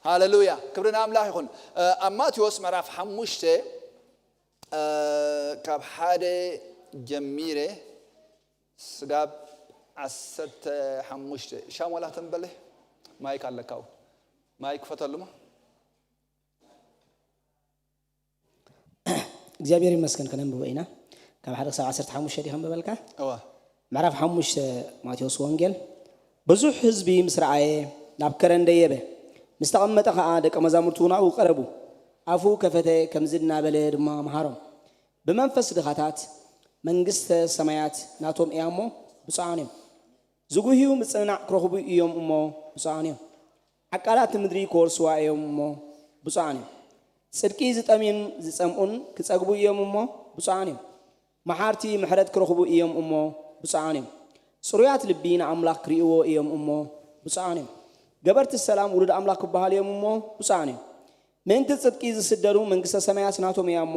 ሃለሉያ፣ ክብሪ ንኣምላኽ ይኹን። ኣብ ማቴዎስ ምዕራፍ ሓሙሽተ ካብ ሓደ ጀሚረ ስጋብ ዓሰርተ ሓሙሽተ። ሻም ዋላ ተንበለ። ማይክ ኣለካው። ማይክ ፈተሉማ። እግዚኣብሔር ይመስገን። ከነንብቦ ኢና። ካብ ሓደ ክሳብ ዓሰርተ ሓሙሽተ ዲኸ ንበበልካ? እዋ። ምዕራፍ ሓሙሽተ ማቴዎስ ወንጌል። ብዙሕ ህዝቢ ምስ ረኣየ ናብ ከረን ደየበ። ምስ ተቐመጠ ኸኣ ደቀ መዛሙርቱ ናብኡ ቀረቡ። ኣፉ ከፈተ፣ ከምዚ እናበለ ድማ መሃሮም። ብመንፈስ ድኻታት መንግስተ ሰማያት ናቶም እያ እሞ ብፁዓን እዮም። ዝጉህዩ ምጽንናዕ ክረኽቡ እዮም እሞ ብፁዓን እዮም። ዓቃላት ምድሪ ክወርስዋ እዮም እሞ ብፁዓን እዮም። ጽድቂ ዝጠምዩን ዝጸምኡን ክጸግቡ እዮም እሞ ብፁዓን እዮም። መሓርቲ ምሕረት ክረኽቡ እዮም እሞ ብፁዓን እዮም። ጽሩያት ልቢ ንኣምላኽ ክርእይዎ እዮም እሞ ብፁዓን እዮም። ገበርቲ ሰላም ውሉድ ኣምላኽ ክበሃሉ እዮም እሞ ብፁዓን እዮም። ምእንቲ ጽድቂ ዝስደዱ መንግስተ ሰማያት ናቶም እያ እሞ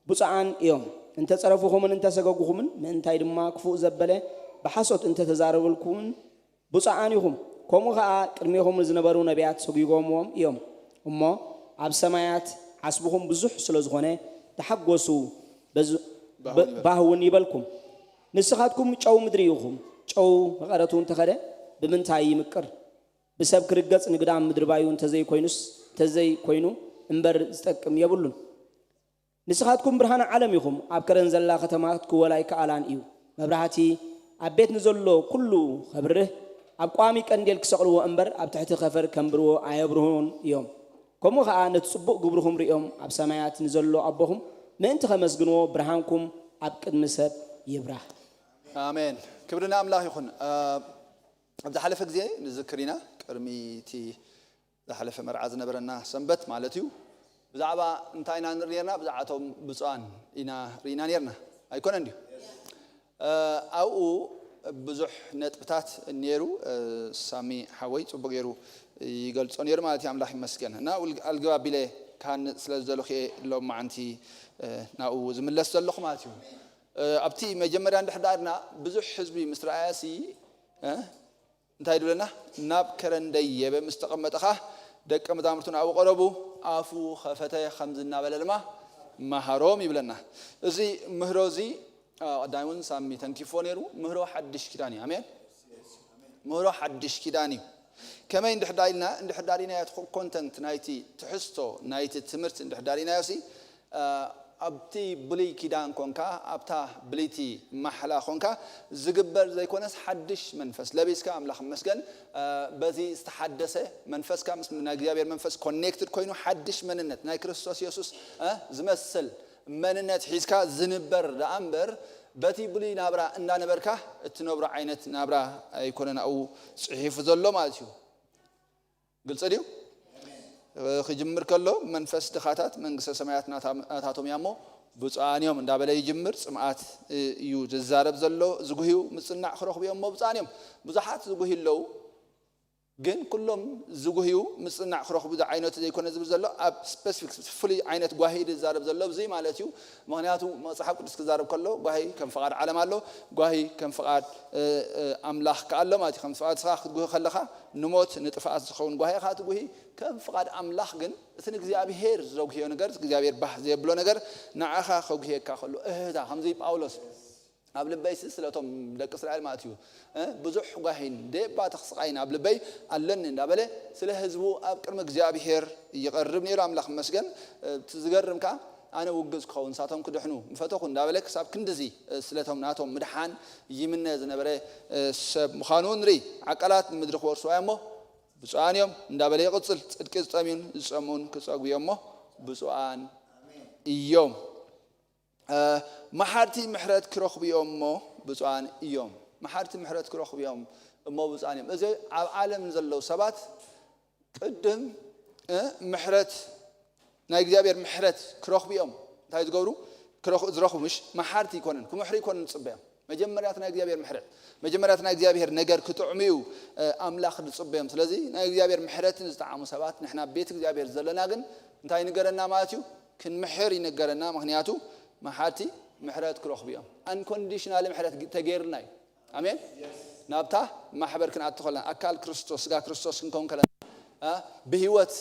ብፁዓን እዮም። እንተ ጸረፉኹምን እንተ ሰገጉኹምን ምእንታይ ድማ ክፉእ ዘበለ ብሓሶት እንተ ተዛረበልኩምን ብፁዓን ኢኹም። ከምኡ ኸኣ ቅድሜኹም ዝነበሩ ነቢያት ሰጒጎምዎም እዮም እሞ ኣብ ሰማያት ዓስብኹም ብዙሕ ስለ ዝኾነ ተሓጎሱ። በዝ- ባህ ብ- ይበል። ባህ እውን ይበልኩም። ንስኻትኩም ጨው ምድሪ ኢኹም። ጨው መቐረቱ እንተኸደ ብምንታይ ይምቅር? ብሰብ ክርገጽ ንግዳም ምድሪ ባዩ እንተዘይኮይኑስ እንተዘይኮይኑ እምበር ዝጠቅም የብሉን። ንስኻትኩም ብርሃን ዓለም ኢኹም። ኣብ ከረን ዘላ ከተማ ክትክወል ኣይከኣላን እዩ። መብራህቲ ኣብ ቤት ንዘሎ ኩሉ ከብርህ ኣብ ቋሚ ቀንዴል ክሰቕልዎ እምበር ኣብ ትሕቲ ከፈር ከንብርዎ ኣየብርሁን እዮም። ከምኡ ኸኣ ነቲ ጽቡቕ ግብርኹም ርእዮም ኣብ ሰማያት ንዘሎ ኣቦኹም ምእንቲ ከመስግንዎ ብርሃንኩም ኣብ ቅድሚ ሰብ ይብራህ። ኣሜን። ክብሪ ንኣምላኽ ይኹን። ኣብ ዝሓለፈ ግዜ ንዝክር ኢና፣ ቅድሚ እቲ ዝሓለፈ መርዓ ዝነበረና ሰንበት ማለት እዩ። ብዛዕባ እንታይ ኢና ንርኢ ነርና? ብዛዕባ እቶም ብፁዓን ኢና ርኢና ነርና። ኣይኮነን ድዩ? ኣብኡ ብዙሕ ነጥብታት ነይሩ። ሳሚ ሓወይ ጽቡቅ ገይሩ ይገልጾ ነይሩ ማለት እዩ። ኣምላኽ ይመስገን። እና ኣልግብ ኣቢለ ክሃንጽ ስለ ዝደለኹ እየ ሎም መዓንቲ ናብኡ ዝምለስ ዘለኹ ማለት እዩ። ኣብቲ መጀመርያ እንድሕር ደኣ ኢልና ብዙሕ ህዝቢ ምስ ረኣያ ሲ እንታይ ይብለና? ናብ ከረን ደየበ ምስ ተቐመጠ ኸኣ ደቀ መዛሙርቱ ናብኡ ቀረቡ፣ ኣፉ ኸፈተ፣ ኸምዚ እናበለ ድማ መሃሮም ይብለና። እዚ ምህሮ እዚ ቀዳሚ እውን ሳሚ ተንኪፎ ነይሩ። ምህሮ ሓድሽ ኪዳን እዩ። ኣሜን። ምህሮ ሓድሽ ኪዳን እዩ። ከመይ እንድሕር ዳኢልና እንድሕር ዳሪናዮ እቲ ኮንተንት ናይቲ ትሕዝቶ ናይቲ ትምህርቲ እንድሕር ዳሪናዮ ሲ ኣብቲ ብሉይ ኪዳን ኮንካ ኣብታ ብልይቲ ማሕላ ኮንካ ዝግበር ዘይኮነስ ሓድሽ መንፈስ ለቢስካ ኣምላኽ መስገን በዚ ዝተሓደሰ መንፈስካ ምስ ናይ እግዚኣብሔር መንፈስ ኮኔክትድ ኮይኑ ሓድሽ መንነት ናይ ክርስቶስ የሱስ ዝመስል መንነት ሒዝካ ዝንበር ደኣ እምበር በቲ ብሉይ ናብራ እንዳነበርካ እትነብሮ ዓይነት ናብራ ኣይኮነን ኣብኡ ፅሒፉ ዘሎ ማለት እዩ። ግልፂ ድዩ? ክጅምር ከሎ መንፈስ ድኻታት መንግስተ ሰማያት ናታቶም እያ እሞ ብፁዓን እዮም እንዳበለ ይጅምር። ፅምኣት እዩ ዝዛረብ ዘሎ። ዝጉህዩ ምፅናዕ ክረኽቡ እዮም እሞ ብፁዓን እዮም። ብዙሓት ዝጉህዩ ኣለዉ፣ ግን ኩሎም ዝጉህዩ ምፅናዕ ክረኽቡ ዝዓይነቱ ዘይኮነ ዝብል ዘሎ ኣብ ስፔሲፊክ ፍሉይ ዓይነት ጓሂ ዝዛረብ ዘሎ እዚ ማለት እዩ። ምክንያቱ መፅሓፍ ቅዱስ ክዛረብ ከሎ ጓሂ ከም ፍቓድ ዓለም ኣሎ፣ ጓሂ ከም ፍቓድ ኣምላኽ ከኣ ኣሎ ማለት እዩ። ከም ፍቓድ ስኻ ክትጉሂ ከለኻ ንሞት ንጥፍኣት ዝኸውን ጓሂ ኢኻ ትጉሂ። ከም ፍቓድ ኣምላኽ ግን እቲ ንእግዚኣብሔር ዘጉህዮ ነገር፣ እግዚኣብሔር ባህ ዘየብሎ ነገር ንዓኻ ከጉህየካ ከሎ እህታ ከምዚ ጳውሎስ ኣብ ልበይሲ ስለቶም ደቂ እስራኤል ማለት እዩ ብዙሕ ጓሂን ደባተኽ ስቓይን ኣብ ልበይ ኣለኒ እንዳበለ ስለ ህዝቡ ኣብ ቅድሚ እግዚኣብሔር ይቐርብ ነይሩ። ኣምላኽ መስገን። እቲ ዝገርም ከኣ ኣነ ውግዝ ክኸውን ንሳቶም ክድሕኑ ምፈተኹ እንዳበለ ክሳብ ክንድዚ ስለቶም ናቶም ምድሓን ይምነ ዝነበረ ሰብ ምዃኑ ንርኢ። ዓቃላት ንምድሪ ክወርስዋ እሞ ብፁዓን እዮም እንዳበለ ይቕጽል። ጽድቂ ዝጠምዩን ዝጸምኡን ክጸግቡ እዮም እሞ ብፁዓን እዮም። መሓርቲ ምሕረት ክረኽቡ እዮም እሞ ብፁዓን እዮም። መሓርቲ ምሕረት ክረኽቡ እዮም እሞ ብፁዓን እዮም። እዚ ኣብ ዓለም ዘለዉ ሰባት ቅድም ምሕረት ናይ እግዚኣብሔር ምሕረት ክረኽቡ እዮም። እንታይ ዝገብሩ? ዝረኽቡ ምሽ መሓርቲ ይኮነን ክምሕሩ ይኮነን ዝፅበዮም። መጀመርያት ናይ እግዚኣብሔር ምሕረት መጀመርያት ናይ እግዚኣብሔር ነገር ክጥዕሙ እዩ ኣምላኽ ዝፅበዮም። ስለዚ ናይ እግዚኣብሔር ምሕረትን ዝጠዓሙ ሰባት ንሕና ቤት እግዚኣብሔር ዘለና ግን እንታይ ይንገረና ማለት እዩ? ክንምሕር ይንገረና። ምክንያቱ መሓርቲ ምሕረት ክረኽቡ እዮም። ኣንኮንዲሽናል ምሕረት ተገይርና እዩ። ኣሜን። ናብታ ማሕበር ክንኣቱ ከለና ኣካል ክርስቶስ ስጋ ክርስቶስ ክንከውን ከለና እ፣ ብህይወት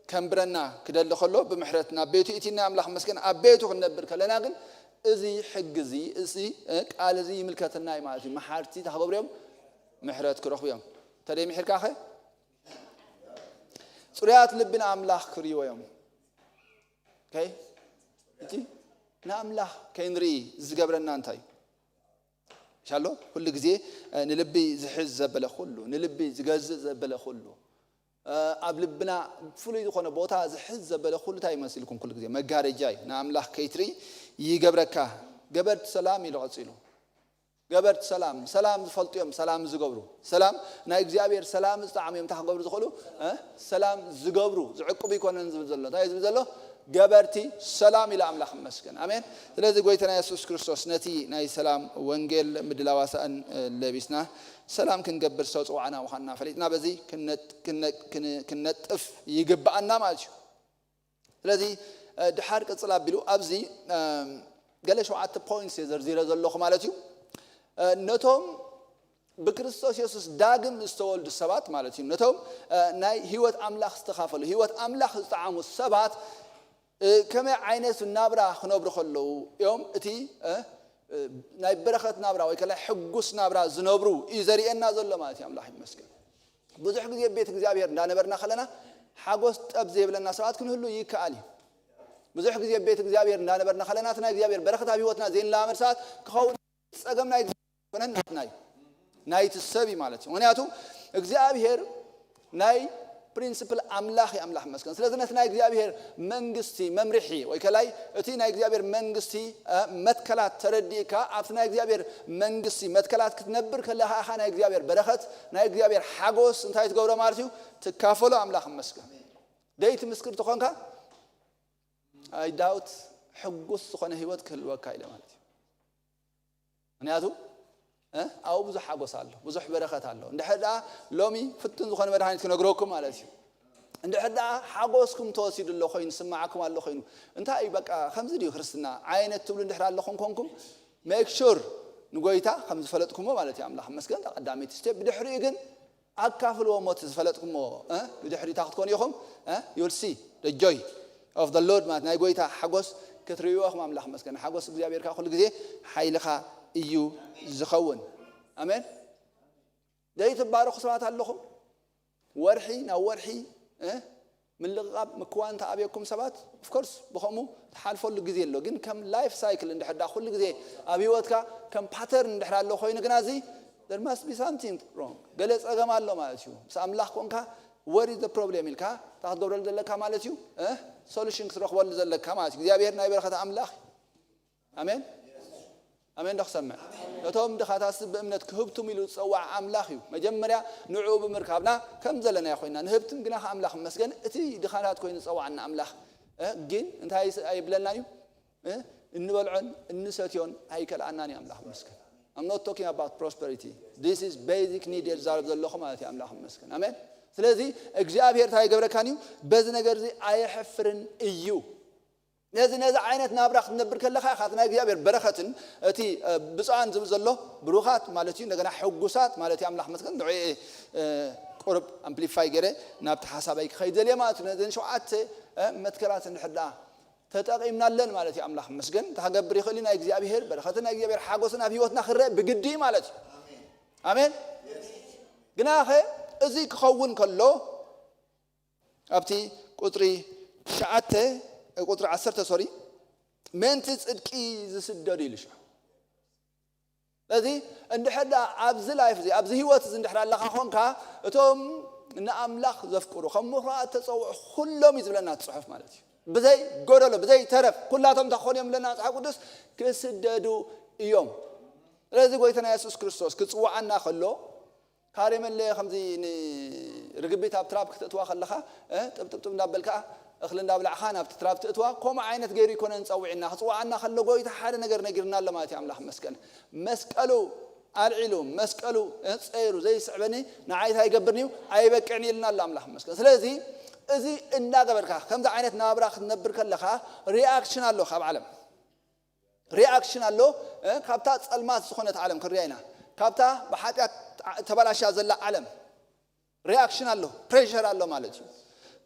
ከንብረና ክደሊ ከሎ ብምሕረት ናብ ቤቱ እቲና ኣምላኽ መስገን ኣብ ቤቱ ክንነብር ከለና ግን እዚ ሕጊ እዚ፣ እዚ፣ እ፣ ቃል እዚ ይምልከተና እዩ ማለት እዩ። መሓርቲ እንታይ ክገብሩ እዮም? ምሕረት ክረኽቡ እዮም። ተደይ ምሕርካኸ? ጽሩያት ልቢ ንኣምላኽ ክርእይዎ እዮም። ኦኬ? እቲ ንኣምላኽ ከይንርኢ ዝገብረና እንታይ እዩ? ሻሎ? ኩሉ ግዜ፣ እ፣ ንልቢ ዝሕዝ ዘበለ ኩሉ፣ ንልቢ ዝገዝእ ዘበለ ኩሉ፣ እ፣ ኣብ ልብና ፍሉይ ዝኾነ ቦታ ዝሕዝ ዘበለ ኩሉ እንታይ ይመስልኩም? ኩሉ ግዜ መጋረጃ እዩ። ንኣምላኽ ከይትርኢ ይገብረካ። ገበርቲ ሰላም ኢሉ ቀጺሉ። ገበርቲ ሰላም፣ ሰላም ዝፈልጡ እዮም ሰላም ዝገብሩ። ሰላም፣ ናይ እግዚኣብሔር ሰላም ዝጠዓሙ እዮም እንታይ ክገብሩ ዝኽእሉ? እ? ሰላም ዝገብሩ፣ ዝዕቅቡ ይኮነን ዝብል ዘሎ። እንታይ እዩ ዝብል ዘሎ? ገበርቲ ሰላም ኢሉ ኣምላኽ ይመስገን። ኣሜን። ስለዚ ጎይታና የሱስ ክርስቶስ ነቲ ናይ ሰላም ወንጌል ምድላዋሳእን፣ እ፣ ለቢስና ሰላም ክንገብር ዝተጽዋዕና ምዃንና ፈሊጥና በዚ ክነ-፣ ክነ-፣ ክነ-፣ ክነጥፍ ይግብኣና ማለት እዩ። ስለዚ፣ እ፣ ድሓር ቅጽል ኣቢሉ ኣብዚ፣ እም፣ ገለ ሸውዓተ ፖይንትስ እየ ዘርዚረ ዘለኹ ማለት እዩ። እ፣ ነቶም ብክርስቶስ የሱስ ዳግም ዝተወልዱ ሰባት ማለት እዩ። ነቶም፣ እ፣ ናይ ህይወት ኣምላኽ ዝተኻፈሉ፣ ህይወት ኣምላኽ ዝጠዓሙ ሰባት፣ እ፣ ከመይ ዓይነት ናብራ ክነብሩ ከለዉ እዮም እቲ፣ እ፣ እ፣ ናይ በረኸት ናብራ ወይ ከላይ ሕጉስ ናብራ ዝነብሩ እዩ ዘርእየና ዘሎ ማለት እዩ። ኣምላኽ ይመስገን። ብዙሕ ግዜ ቤት እግዚኣብሔር እንዳነበርና ከለና ሓጎስ ጠብ ዘይብለና ሰባት ክንህሉ ይከኣል እዩ። ብዙሕ ግዜ ቤት እግዚኣብሔር እንዳነበርና ከለና እቲ ናይ እግዚኣብሔር በረኸት ኣብ ህይወትና ዘይንላመድ ሰባት ክኸውን ጸገም ናይ እግዚኣብሔር ኣይኮነን፣ ናትና እዩ። ናይቲ ሰብ እዩ ማለት እዩ። ምኽንያቱ እግዚኣብሔር ናይ ፕሪንስፕል ኣምላኽ እዩ፣ ኣምላኽ ይመስገን። ስለዚ ነቲ ናይ እግዚኣብሔር መንግስቲ መምርሒ ወይ ከላይ እቲ ናይ እግዚኣብሔር መንግስቲ፣ እ፣ መትከላት ተረዲእካ ኣብቲ ናይ እግዚኣብሔር መንግስቲ መትከላት ክትነብር ከለኻ ኢኻ ናይ እግዚኣብሔር በረኸት፣ ናይ እግዚኣብሔር ሓጎስ እንታይ ትገብሮ ማለት እዩ? ትካፈሎ። ኣምላኽ ይመስገን። ደይ ትምስክር ተኾንካ፣ ኣይ ዳውት ሕጉስ ዝኾነ ህይወት ክህልወካ ኢለ ማለት እዩ። ምኽንያቱ፣ እ፣ ኣብኡ ብዙሕ ሓጎስ ኣሎ፣ ብዙሕ በረኸት ኣሎ። እንድሕር ደኣ ሎሚ ፍትን ዝኾነ መድሃኒት ክነግረኩም ማለት እዩ። እንድሕር ደኣ ሓጎስኩም ተወሲዱ ኣሎ ኮይኑ፣ ስማዓኩም ኣሎ ኮይኑ፣ እንታይ እዩ በቃ ከምዚ ድዩ ክርስትና ዓይነት ትብሉ እንድሕር ኣለኹም ኮንኩም፣ ሜክ ሹር ንጎይታ ከም ዝፈለጥኩሞ ማለት እዩ። ኣምላኽ መስገን ቀዳመይቲ ስቴፕ። ብድሕሪኡ ግን ኣካፍልዎ እሞ እቲ ዝፈለጥኩሞ፣ እ፣ ብድሕሪታ ክትኮኑ ኢኹም፣ እ፣ you'll see the joy of the Lord ማለት ናይ ጎይታ ሓጎስ ክትርእይዎ ኢኹም። ኣምላኽ መስገን። ሓጎስ እግዚኣብሔር ከኣ ኩሉ ግዜ ሓይልኻ እዩ ዝኸውን። ኣሜን። ዘይትባረኹ ሰባት ኣለኹም። ወርሒ ናብ ወርሒ፣ እ፣ ምልቕቓብ ምክዋን ተኣብየኩም ሰባት፣ of course፣ ብኸምኡ ትሓልፈሉ ግዜ ኣሎ። ግን ከም ላይፍ ሳይክል እንድሕር ደኣ ኩሉ ግዜ ኣብ ህይወትካ ከም ፓተርን እንድሕር ኣሎ ኮይኑ፣ ግና እዚ there must be something wrong፣ ገለ ጸገም ኣሎ ማለት እዩ። ምስ ኣምላኽ ኮንካ፣ what is the problem ኢልካ እንታይ ክትገብረሉ ዘለካ ማለት እዩ? እ፣ ሶሉሽን ክትረኽበሉ ዘለካ ማለት እዩ። እግዚኣብሔር ናይ በረኸት ኣምላኽ እዩ። ኣሜን። ኣሜን ዶ ክሰምዕ? ነቶም ድኻታትስ ብእምነት ክህብትሙ ኢሉ ዝጸዋዕ ኣምላኽ እዩ። መጀመርያ ንዕኡ ብምርካብና ከም ዘለናዮ ኮይና ንህብትም፣ ግና ኣምላኽ ይመስገን፣ እቲ ድኻታት ኮይኑ ዝጸዋዕና ኣምላኽ፣ እ፣ ግን እንታይ ኣይስ-፣ ኣይብለናን እዩ? እ፣ እንበልዖን እንሰትዮን ኣይከልኣናን እዩ። ኣምላኽ ይመስገን። I'm not talking about prosperity. This is basic need እየ ዝዛረብ ዘለኹ ማለት እዩ። ኣምላኽ ይመስገን። ኣሜን። ስለዚ እግዚኣብሔር እንታይ ይገብረካን እዩ? በዚ ነገር እዚ ኣየሕፍርን እዩ። ነዚ፣ ነዚ ዓይነት ናብራ ክትነብር ከለኻ ኢኻ እቲ ናይ እግዚኣብሔር በረኸትን እቲ፣ እ፣ ብፁዓን ዝብል ዘሎ ብሩኻት ማለት እዩ። እንደገና ሕጉሳት ማለት እዩ። ኣምላኽ መስገን ንዑ፣ እ፣ ቁርብ ኣምፕሊፋይ ገይረ ናብቲ ሓሳበይ ክኸይድ ዘልየ ማለት እዩ። ነዘን ሸውዓተ፣ እ፣ መትከላት እንድሕር ደኣ ተጠቒምናለን ማለት እዩ። ኣምላኽ መስገን እንታይ ክገብር ይኽእል እዩ? ናይ እግዚኣብሔር በረኸትን ናይ እግዚኣብሔር ሓጎስን ኣብ ህይወትና ክረአ ብግዲ እዩ ማለት እዩ። ኣሜን። ግናኸ እዚ ክኸውን ከሎ ኣብቲ ቁጽሪ ትሽዓተ፣ ቁጽሪ ዓሰርተ፣ ሶሪ፣ ምእንቲ ጽድቂ ዝስደዱ ኢሉ ሽዑ። ስለዚ እንድሕር ደኣ ኣብዚ ላይፍ እዚ፣ ኣብዚ ህይወት እዚ እንድሕር ኣለኻ ኾንካ፣ እቶም ንኣምላኽ ዘፍቅሩ፣ ከም ምኹራእ እተጸውዑ ኩሎም እዩ ዝብለና እቲ ጽሑፍ ማለት እዩ። ብዘይ ጎደሎ፣ ብዘይ ተረፍ፣ ኩላቶም እንታይ ክኾኑ እዮም ዝብለና መጽሓፍ ቅዱስ? ክስደዱ እዮም። ስለዚ ጎይታና የሱስ ክርስቶስ ክጽውዓና ከሎ፣ ካሬ መለ ከምዚ ንርግቢት ኣብ ትራፕ ክትእትዋ ከለኻ፣ እ፣ ጥብጥብጥብ እንዳበልካ እኽሊ እንዳብላዕኻ ናብቲ ትራፕ ትእትዋ፣ ከምኡ ዓይነት ገይሩ ይኮነን ጸዊዕና። ክጽውዓና ከሎ ጎይታ ሓደ ነገር ነጊርና ኣሎ ማለት እዩ። ኣምላኽ መስገን። መስቀሉ ኣልዒሉ፣ መስቀሉ፣ እ፣ ጸይሩ ዘይስዕበኒ ንዓይ እንታይ ይገብርኒ እዩ? ኣይበቅዕን ኢልና ኣሎ ኣምላኽ መስገን። ስለዚ እዚ እንዳገበርካ ከምዚ ዓይነት ናብራ ክትነብር ከለኻ ሪኣክሽን ኣሎ ካብ ዓለም። ሪኣክሽን ኣሎ፣ እ፣ ካብታ ጸልማት ዝኾነት ዓለም ክንሪኣ ኢና። ካብታ ብሓጢኣት ተበላሽያ ዘላ ዓለም። ሪኣክሽን ኣሎ፣ ፕሬሸር ኣሎ ማለት እዩ።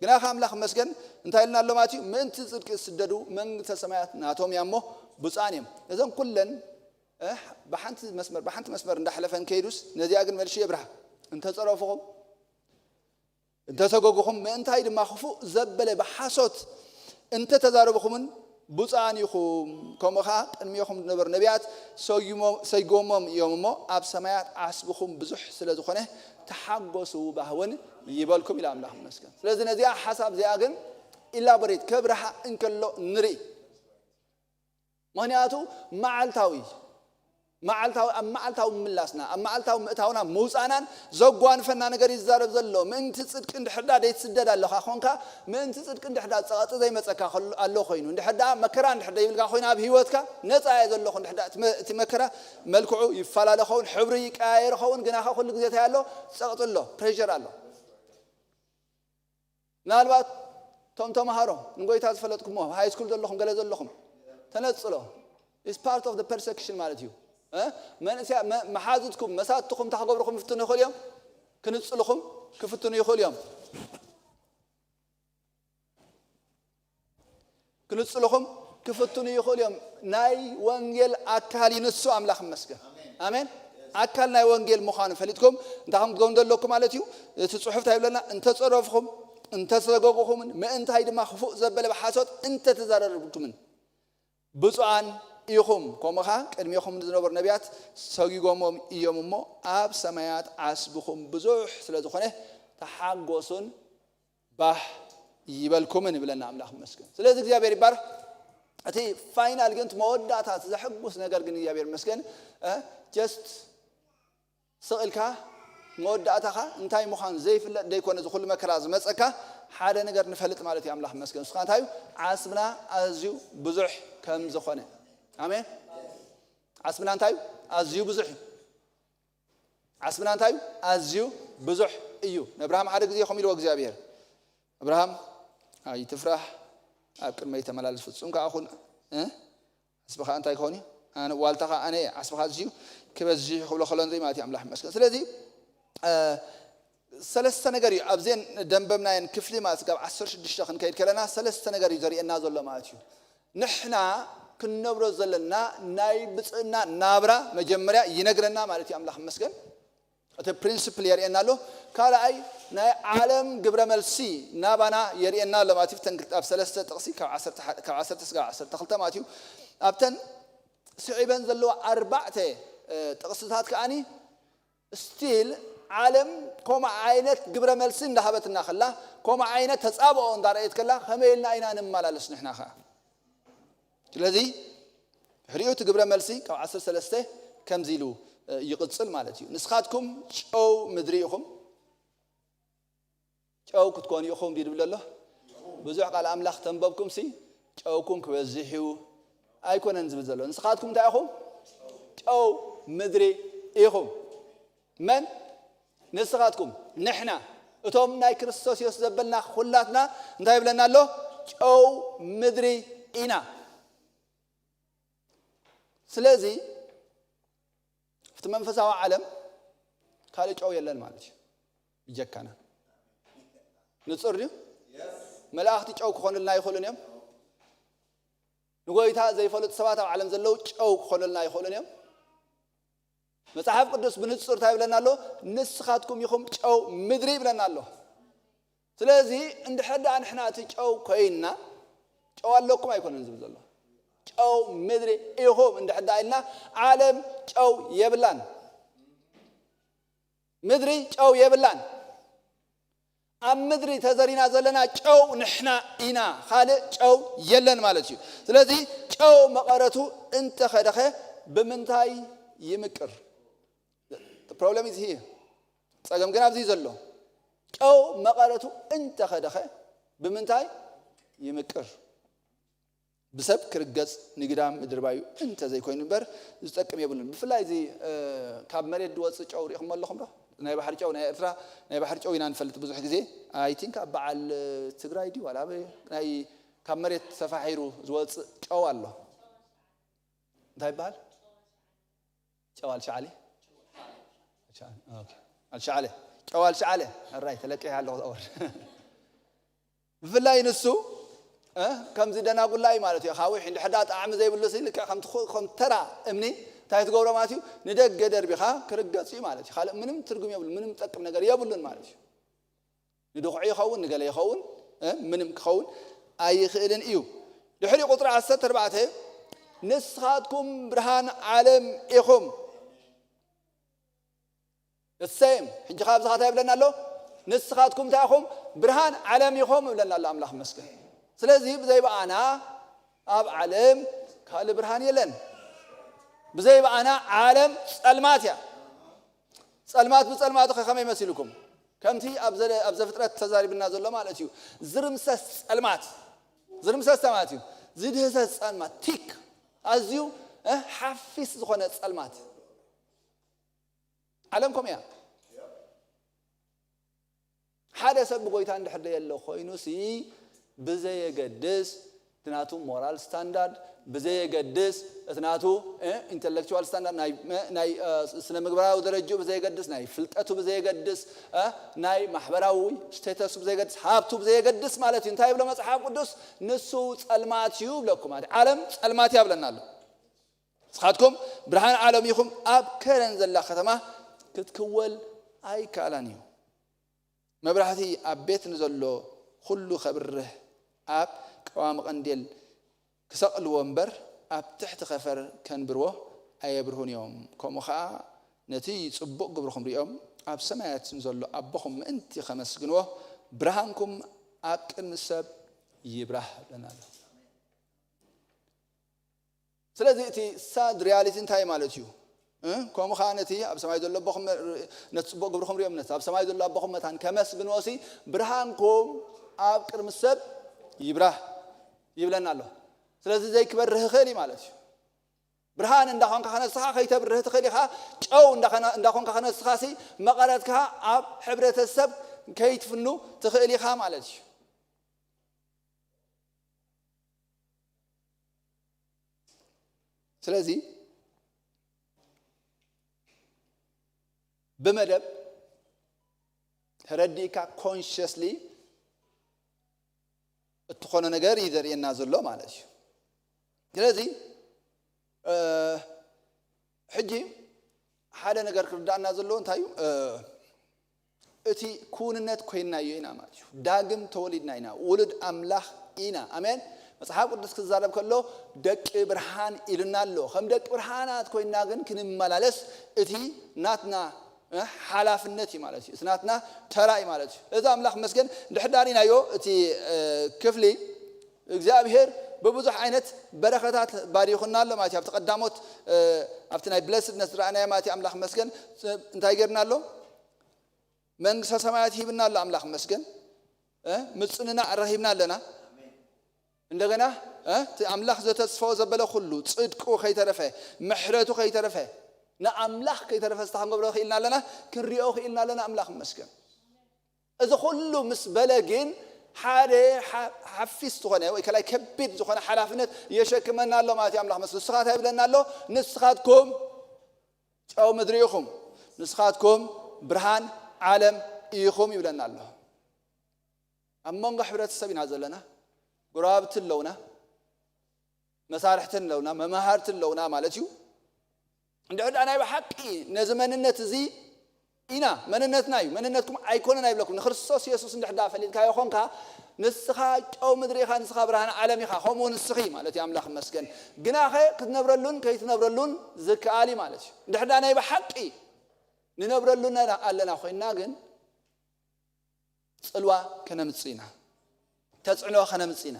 ግና ከ ኣምላኽ መስገን እንታይ ኢልና ኣሎ ማለት እዩ? ምእንቲ ጽድቂ ዝስደዱ መንግስተ ሰማያት ናቶም እያ እሞ ብፁዓን እዮም። እዞም ኩለን እ፣ ብሓንቲ መስመር ብሓንቲ መስመር እንዳሕለፈን ከይዱስ፣ ነዚኣ ግን መልሽ የብርሃ። እንተጸረፍኹም እንተሰጎግኹም፣ ምእንታይ ድማ ክፉእ ዘበለ ብሓሶት እንተተዛረብኹምን ብፁዓን ኢኹም። ከምኡ ኸዓ ቅድሜኹም ዝነበሩ ነቢያት ሰይሞ- ሰይጎሞም እዮም እሞ፣ ኣብ ሰማያት ዓስብኹም ብዙሕ ስለ ዝኾነ ተሓጎሱ፣ ባህውን ይበልኩም ኢላ ኣምላኽ ይመስገን። ስለዚ ነዚኣ ሓሳብ እዚኣ ግን ኢላቦሬት ከብርሃ እንከሎ ንርኢ። ምኽንያቱ መዓልታዊ መዓልታዊ ኣብ መዓልታዊ ምላስና ኣብ መዓልታዊ ምእታውና ምውፃእናን ዘጓንፈና ነገር ይዛረብ ዘሎ። ምእንቲ ፅድቂ እንድሕርዳ ደይትስደድ ኣለኻ ኮንካ፣ ምእንቲ ፅድቂ እንድሕርዳ ፀቐጢ ዘይመፀካ ከሎ- ኣሎ ኮይኑ፣ እንድሕርዳ መከራ እንድሕር ደይብልካ ኮይኑ፣ ኣብ ህይወትካ ነፃ እየ ዘለኹ እንድሕርዳ እቲ መ- እቲ መከራ መልክዑ ይፈላለ ኸውን፣ ሕብሪ ይቀያየር ኸውን፣ ግናኻ ኩሉ ግዜ እንታይ ኣሎ? ፀቕጢ ኣሎ፣ ፕሬሸር ኣሎ። ምናልባት እቶም ተምሃሮ ንጎይታ ዝፈለጥኩሞ ሃይ ስኩል ዘለኹም ገለ ዘለኹም ተነጽሎ is part of the persecution ማለት እዩ። እ? መንእሰያ መ- መሓዙትኩም መሳትኩም እንታይ ክገብርኩም ይፍትኑ ይኽእሉ እዮም? ክንጽልኹም ክፍትኑ ይኽእሉ እዮም። ክንጽልኹም ክፍትኑ ይኽእሉ እዮም። ናይ ወንጌል ኣካል እዩ ንሱ። ኣምላኽ ይመስገን። ኣሜን። ኣካል ናይ ወንጌል ምዃኑ ፈሊጥኩም እንታይ ከም ትገብሩ ዘለኩም ማለት እዩ። እቲ ጽሑፍ እንታይ ይብለና? እንተጸረፍኹም እንተሰጎግኹምን ምእንታይ ድማ ክፉእ ዘበለ ብሓሶት እንተተዛረብኩምን ብፁዓን ኢኹም። ከምኡ ኸዓ ቅድሜኹም ዝነበሩ ነቢያት ሰጊጎሞም እዮም እሞ፣ ኣብ ሰማያት ዓስብኹም ብዙሕ ስለ ዝኾነ ተሓጎሱን ባህ ይበልኩምን ይብለና ኣምላኽ ይመስገን። ስለዚ እግዚኣብሔር ይባረኽ። እቲ ፋይናል ግን እቲ መወዳእታ እቲ ዘሐጉስ ነገር ግን እግዚኣብሔር ይመስገን just ስቕ ኢልካ መወዳእታኻ እንታይ ምዃኑ ዘይፍለጥ ደይኮነ እዚ ኩሉ መከራ ዝመፀካ ሓደ ነገር ንፈልጥ ማለት እዩ። ኣምላኽ ይመስገን። ንስኻ እንታይ እዩ? ዓስብና ኣዝዩ ብዙሕ ከም ዝኾነ። ኣሜን። ዓስብና እንታይ እዩ? ኣዝዩ ብዙሕ እዩ። ዓስብና እንታይ እዩ? ኣዝዩ ብዙሕ እዩ። ንኣብርሃም ሓደ ግዜ ከምኡ ኢልዎ እግዚኣብሔር፣ ኣብርሃም ኣይትፍራህ፣ ኣብ ቅድመይ ተመላለስ፣ ፍጹም ከኣ ኩን። እ? ዓስብኻ እንታይ ክኸውን እዩ? ኣነ ዋልታኻ ኣነ እየ፣ ዓስብኻ ኣዝዩ ክበዝሕ ክብሎ ከሎ ንርኢ ማለት እዩ። ኣምላኽ ይመስገን። ስለዚ እ፣ ሰለስተ ነገር እዩ ኣብዘን ደንበብናየን ክፍሊ ማለት ካብ ዓሰርተ ሽዱሽተ ክንከይድ ከለና ሰለስተ ነገር እዩ ዘርእየና ዘሎ ማለት እዩ። ንሕና ክንነብሮ ዘለና ናይ ብፅእና ናብራ መጀመርያ ይነግረና ማለት እዩ። ኣምላኽ ይመስገን። እቲ ፕሪንስፕል የርእየና ኣሎ። ካልኣይ ናይ ዓለም ግብረ መልሲ ናባና የርእየና ኣሎ ማለት እዩ። ተንክልት ኣብ ሰለስተ ጥቕሲ ካብ ዓሰርተ ሓደ ካብ ዓሰርተ ስጋብ ዓሰርተ ክልተ ማለት እዩ። ኣብተን ስዒበን ዘለዋ ኣርባዕተ እ፣ ጥቕስታት ከኣኒ ስቲል ዓለም ከምኡ ዓይነት ግብረ መልሲ እንዳሃበትና ከላ፣ ከምኡ ዓይነት ተፃብኦ እንዳረእየት ከላ ከመይ ኢልና ኢና ንመላለስ ንሕና ኸዓ? ስለዚ ድሕሪኡ እቲ ግብረ መልሲ ካብ ዓሰርተ ሰለስተ ከምዚ ኢሉ እ፣ ይቕፅል ማለት እዩ። ንስኻትኩም ጨው ምድሪ ኢኹም። ጨው ክትኮኑ ኢኹም ድዩ ዝብል ዘሎ? ብዙሕ ቃል ኣምላኽ ተንበብኩም ሲ ጨውኩም ክበዝሕ እዩ ኣይኮነን ዝብል ዘሎ። ንስኻትኩም እንታይ ኢኹም? ጨው ምድሪ ኢኹም። መን? ንስኻትኩም። ንሕና እቶም ናይ ክርስቶስ የሱስ ዘበልና ኩላትና እንታይ ይብለና ኣሎ? ጨው ምድሪ ኢና። ስለዚ ኣብቲ መንፈሳዊ ዓለም ካልእ ጨው የለን ማለት እዩ። ብጀካና ንጹር ድዩ? መላእኽቲ ጨው ክኾኑልና ይኽእሉን እዮም። ንጎይታ ዘይፈልጡ ሰባት ኣብ ዓለም ዘለዉ ጨው ክኾኑልና ይኽእሉን እዮም። መጽሓፍ ቅዱስ ብንጹር እንታይ ይብለና ኣሎ? ንስኻትኩም ኢኹም ጨው ምድሪ ይብለና ኣሎ። ስለዚ እንድሕር ደኣ ንሕና እቲ ጨው ኮይንና፣ ጨው ኣለኩም ኣይኮነን ዝብል ዘሎ፣ ጨው ምድሪ ኢኹም እንድሕር ደኣ ኢልና፣ ዓለም ጨው የብላን። ምድሪ ጨው የብላን። ኣብ ምድሪ ተዘሪና ዘለና ጨው ንሕና ኢና፣ ካልእ ጨው የለን ማለት እዩ። ስለዚ ጨው መቐረቱ እንተኸደኸ ብምንታይ ይምቅር? ፕሮብለም ኢዝ ሂር። ጸገም ግን ኣብዚ ዘሎ። ጨው መቐረቱ እንተኸደኸ ብምንታይ ይምቅር? ብሰብ ክርገጽ ንግዳም ምድርባዩ እንተ ዘይኮይኑ እምበር ዝጠቅም የብሉን። ብፍላይ እዚ እ፣ ካብ መሬት ዝወጽእ ጨው ሪኢኹም ኣለኹም ዶ? ናይ ባሕሪ ጨው፣ ናይ ኤርትራ ናይ ባሕሪ ጨው ኢና ንፈልጥ ብዙሕ ግዜ። ኣይ ቲንክ ኣብ በዓል እ፣ ትግራይ ድዩ ዋላ ኣበይ ናይ ካብ መሬት ተፋሒሩ ዝወጽእ ጨው ኣሎ። እንታይ ይበሃል? ጨው ኣልሻዓሊ? ኦኬ። ኣልሻዓሊ። ጨው ኣልሽዓለ። ሕራይ ተለቂሐ ኣለኹ። ዛወር ብፍላይ ንሱ እ፣ ከምዚ ደናጉላ እዩ ማለት እዩ። ካውሕ እንድሕር ጣዕሚ ዘይብሉ ሲ ልክዕ ከምቲ ኹ-፣ ከም ተራ እምኒ እንታይ ትገብሮ ማለት እዩ? ንደገ ደርቢኻ ክርገጽ እዩ ማለት እዩ። ካልእ ምንም ትርጉም የብሉ፣ ምንም ጠቅም ነገር የብሉን ማለት እዩ። ንድኹዒ ይኸውን፣ ንገለ ይኸውን፣ እ፣ ምንም ክኸውን ኣይኽእልን እዩ። ድሕሪ ቁጽሪ ዓሰርተ ኣርባዕተ፣ "ንስኻትኩም ብርሃን ዓለም ኢኹም።" እሰይም፣ ሕጂ ካብዚ ኸ እንታይ ይብለና ኣሎ? "ንስኻትኩም እንታይ ኢኹም? ብርሃን ዓለም ኢኹም" ይብለና ኣሎ ኣምላኽ መስገን። ስለዚ ብዘይ ብኣና ኣብ ዓለም ካልእ ብርሃን የለን። ብዘይ ብኣና ዓለም ጸልማት እያ። ጸልማት ብጸልማት ኸ ከመይ መሲልኩም? ከምቲ ኣብ ዘ-፣ ኣብ ዘፍጥረት ተዛሪብና ዘሎ ማለት እዩ። ዝርምሰስ ጸልማት፣ ዝርምሰስ ማለት እዩ። ዝድህሰስ ጸልማት፣ ቲክ፣ ኣዝዩ፣ እ፣ ሓፊስ ዝኾነ ጸልማት። ዓለም ከምኡ እያ። ሓደ ሰብ ብጎይታ እንድሕር ደየለ ኮይኑሲ፣ ብዘየገድስ እቲ ናቱ ሞራል ስታንዳርድ፣ ብዘየገድስ እቲ ናቱ፣ እ፣ ኢንተሌክቹዋል ስታንዳርድ፣ ናይ፣ እ፣ ናይ፣ እ፣ ስነ ምግባራዊ ደረጃኡ ብዘየገድስ፣ ናይ ፍልጠቱ ብዘየገድስ፣ እ፣ ናይ ማሕበራዊ ስቴተሱ ብዘየገድስ፣ ሃብቱ ብዘየገድስ ማለት እዩ። እንታይ ይብሎ መጽሓፍ ቅዱስ? "ንሱ ጸልማት እዩ" ይብለኩም። ማለት ዓለም ጸልማት እያ ብለና ኣሎ። "ንስኻትኩም ብርሃን ዓለም ኢኹም፣ ኣብ ከረን ዘላ ከተማ ክትክወል ኣይከኣላን እዩ። መብራህቲ ኣብ ቤት ንዘሎ ኩሉ ከብርህ፣ ኣብ ቀዋሚ ቀንዴል ክሰቕልዎ እምበር፣ ኣብ ትሕቲ ከፈር ከንብርዎ ኣየብርሁን እዮም። ከምኡ ኸኣ ነቲ ጽቡቕ ግብርኹም ሪኦም፣ ኣብ ሰማያት ንዘሎ ኣቦኹም ምእንቲ ኸመስግንዎ፣ ብርሃንኩም ኣብ ቅድሚ ሰብ ይብራህ" ብለና ኣሎ። ስለዚ እቲ ሳድ ሪያሊቲ እንታይ ማለት እዩ? እ? ከምኡ ኸዓ ነቲ ኣብ ሰማይ ዘሎ ኣቦኹም፣ ነቲ ጽቡቕ ግብርኹም ሪኦም፣ ነቲ ኣብ ሰማይ ዘሎ ኣቦኹም መታን ከመስግንዎ ሲ፣ ብርሃንኩም ኣብ ቅድሚ ሰብ ይብራህ ይብለና ኣሎ። ስለዚ ዘይክበርህ ይኽእል እዩ ማለት እዩ። ብርሃን እንዳኾንካ ኸነስኻ ከይተብርህ ትኽእል ኢኻ። ጨው እንዳኾነ-፣ እንዳኾንካ ኸነስኻ ሲ፣ መቐረትካ ኣብ ሕብረተሰብ ከይትፍኑ ትኽእል ኢኻ ማለት እዩ። ስለዚ ብመደብ ተረዲእካ ኮንሽስሊ እትኾኖ ነገር እዩ ዘርእየና ዘሎ ማለት እዩ። ስለዚ፣ እ፣ ሕጂ ሓደ ነገር ክርዳእና ዘለዎ እንታይ እዩ? እ፣ እቲ ክውንነት ኮይንናዮ ኢና ማለት እዩ። ዳግም ተወሊድና ኢና፣ ውሉድ ኣምላኽ ኢና። ኣሜን። መጽሓፍ ቅዱስ ክዛረብ ከሎ ደቂ ብርሃን ኢሉና ኣሎ። ከም ደቂ ብርሃናት ኮይንና ግን ክንመላለስ እቲ ናትና፣ እ፣ ሓላፍነት እዩ ማለት እዩ። እቲ ናትና ተራ እዩ ማለት እዩ። እዚ ኣምላኽ መስገን ድሕዳር ኢናዮ እቲ፣ እ፣ ክፍሊ እግዚኣብሔር ብብዙሕ ዓይነት በረኸታት ባሪኹና ኣሎ ማለት እዩ። ኣብቲ ቀዳሞት፣ እ፣ ኣብቲ ናይ ብለስድነስ ዝረኣናዮ ማለት እዩ። ኣምላኽ መስገን፣ እ፣ እንታይ ገርና ኣሎ? መንግስተ ሰማያት ሂብና ኣሎ ኣምላኽ መስገን። እ፣ ምጽንናዕ ረኺብና ኣለና። እንደገና፣ እ፣ እቲ ኣምላኽ ዘተስፈዎ ዘበለ ኩሉ፣ ጽድቁ ከይተረፈ፣ ምሕረቱ ከይተረፈ፣ ንኣምላኽ ከይተረፈ ስታ ክንገብሮ ክኢልና ኣለና፣ ክንሪኦ ክኢልና ኣለና። ኣምላኽ መስገን። እዚ ኩሉ ምስ በለ ግን ሓደ ሓ-፣ ሓፊስ ዝኾነ ወይ ከላይ ከቢድ ዝኾነ ሓላፍነት የሸክመና ኣሎ ማለት እዩ። ኣምላኽ መስገን። ንስኻ እንታይ ይብለና ኣሎ? "ንስኻትኩም ጨው ምድሪ ኢኹም፣ ንስኻትኩም ብርሃን ዓለም ኢኹም" ይብለና ኣሎ። ኣብ መንጎ ሕብረተሰብ ኢና ዘለና። ጎረባብቲ ኣለውና፣ መሳርሕቲ ኣለውና፣ መማህርቲ ኣለውና ማለት እዩ። እንድሕር ደኣ ናይ ብሓቂ ነዚ መንነት እዚ ኢና፣ መንነትና እዩ፣ መንነትኩም ኣይኮነን ኣይብለኩም። ንክርስቶስ የሱስ እንድሕር ደኣ ፈሊጥካዮ ኾንካ፣ ንስኻ ጨው ምድሪ ኢኻ፣ ንስኻ ብርሃን ዓለም ኢኻ፣ ከምኡ ንስኺ ማለት እዩ። ኣምላኽ ይመስገን። ግናኸ ክትነብረሉን ከይትነብረሉን ዝከኣል እዩ ማለት እዩ። እንድሕር ደኣ ናይ ብሓቂ ንነብረሉ ኣለና ኮይንና ግን፣ ጽልዋ ከነምጽእ ኢና። ተጽዕኖ ከነምጽእ ኢና።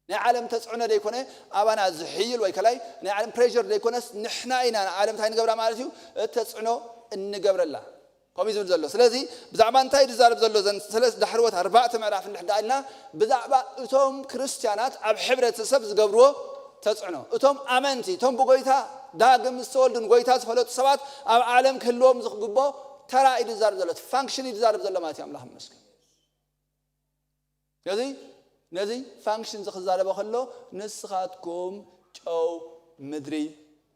ናይ ዓለም ተጽዕኖ ደይኮነ ኣባና ዝሕይል ወይ ከላይ ናይ ዓለም ፕሬሸር ደይኮነስ፣ ንሕና ኢና ንዓለም እንታይ ንገብራ ማለት እዩ? ተጽዕኖ እንገብረላ። ከምኡ እዩ ዝብል ዘሎ። ስለዚ ብዛዕባ እንታይ እዩ ዝዛረብ ዘሎ? እዘን ሰለስተ ዳሕረዎት ኣርባዕተ ምዕራፍ እንድሕር ደኣ ኢልና፣ ብዛዕባ እቶም ክርስትያናት ኣብ ሕብረተሰብ ዝገብርዎ ተጽዕኖ፣ እቶም ኣመንቲ፣ እቶም ብጎይታ ዳግም ዝተወልዱን ጎይታ ዝፈለጡ ሰባት ኣብ ዓለም ክህልዎም ዝግብኦ ተራ እዩ ዝዛረብ ዘሎ፣ እቲ ፋንክሽን እዩ ዝዛረብ ዘሎ ማለት እዩ። ኣምላኽ ይመስገን። ስለዚ ነዚ ፋንክሽን እዚ ክዛረቦ ከሎ፣ "ንስኻትኩም ጨው ምድሪ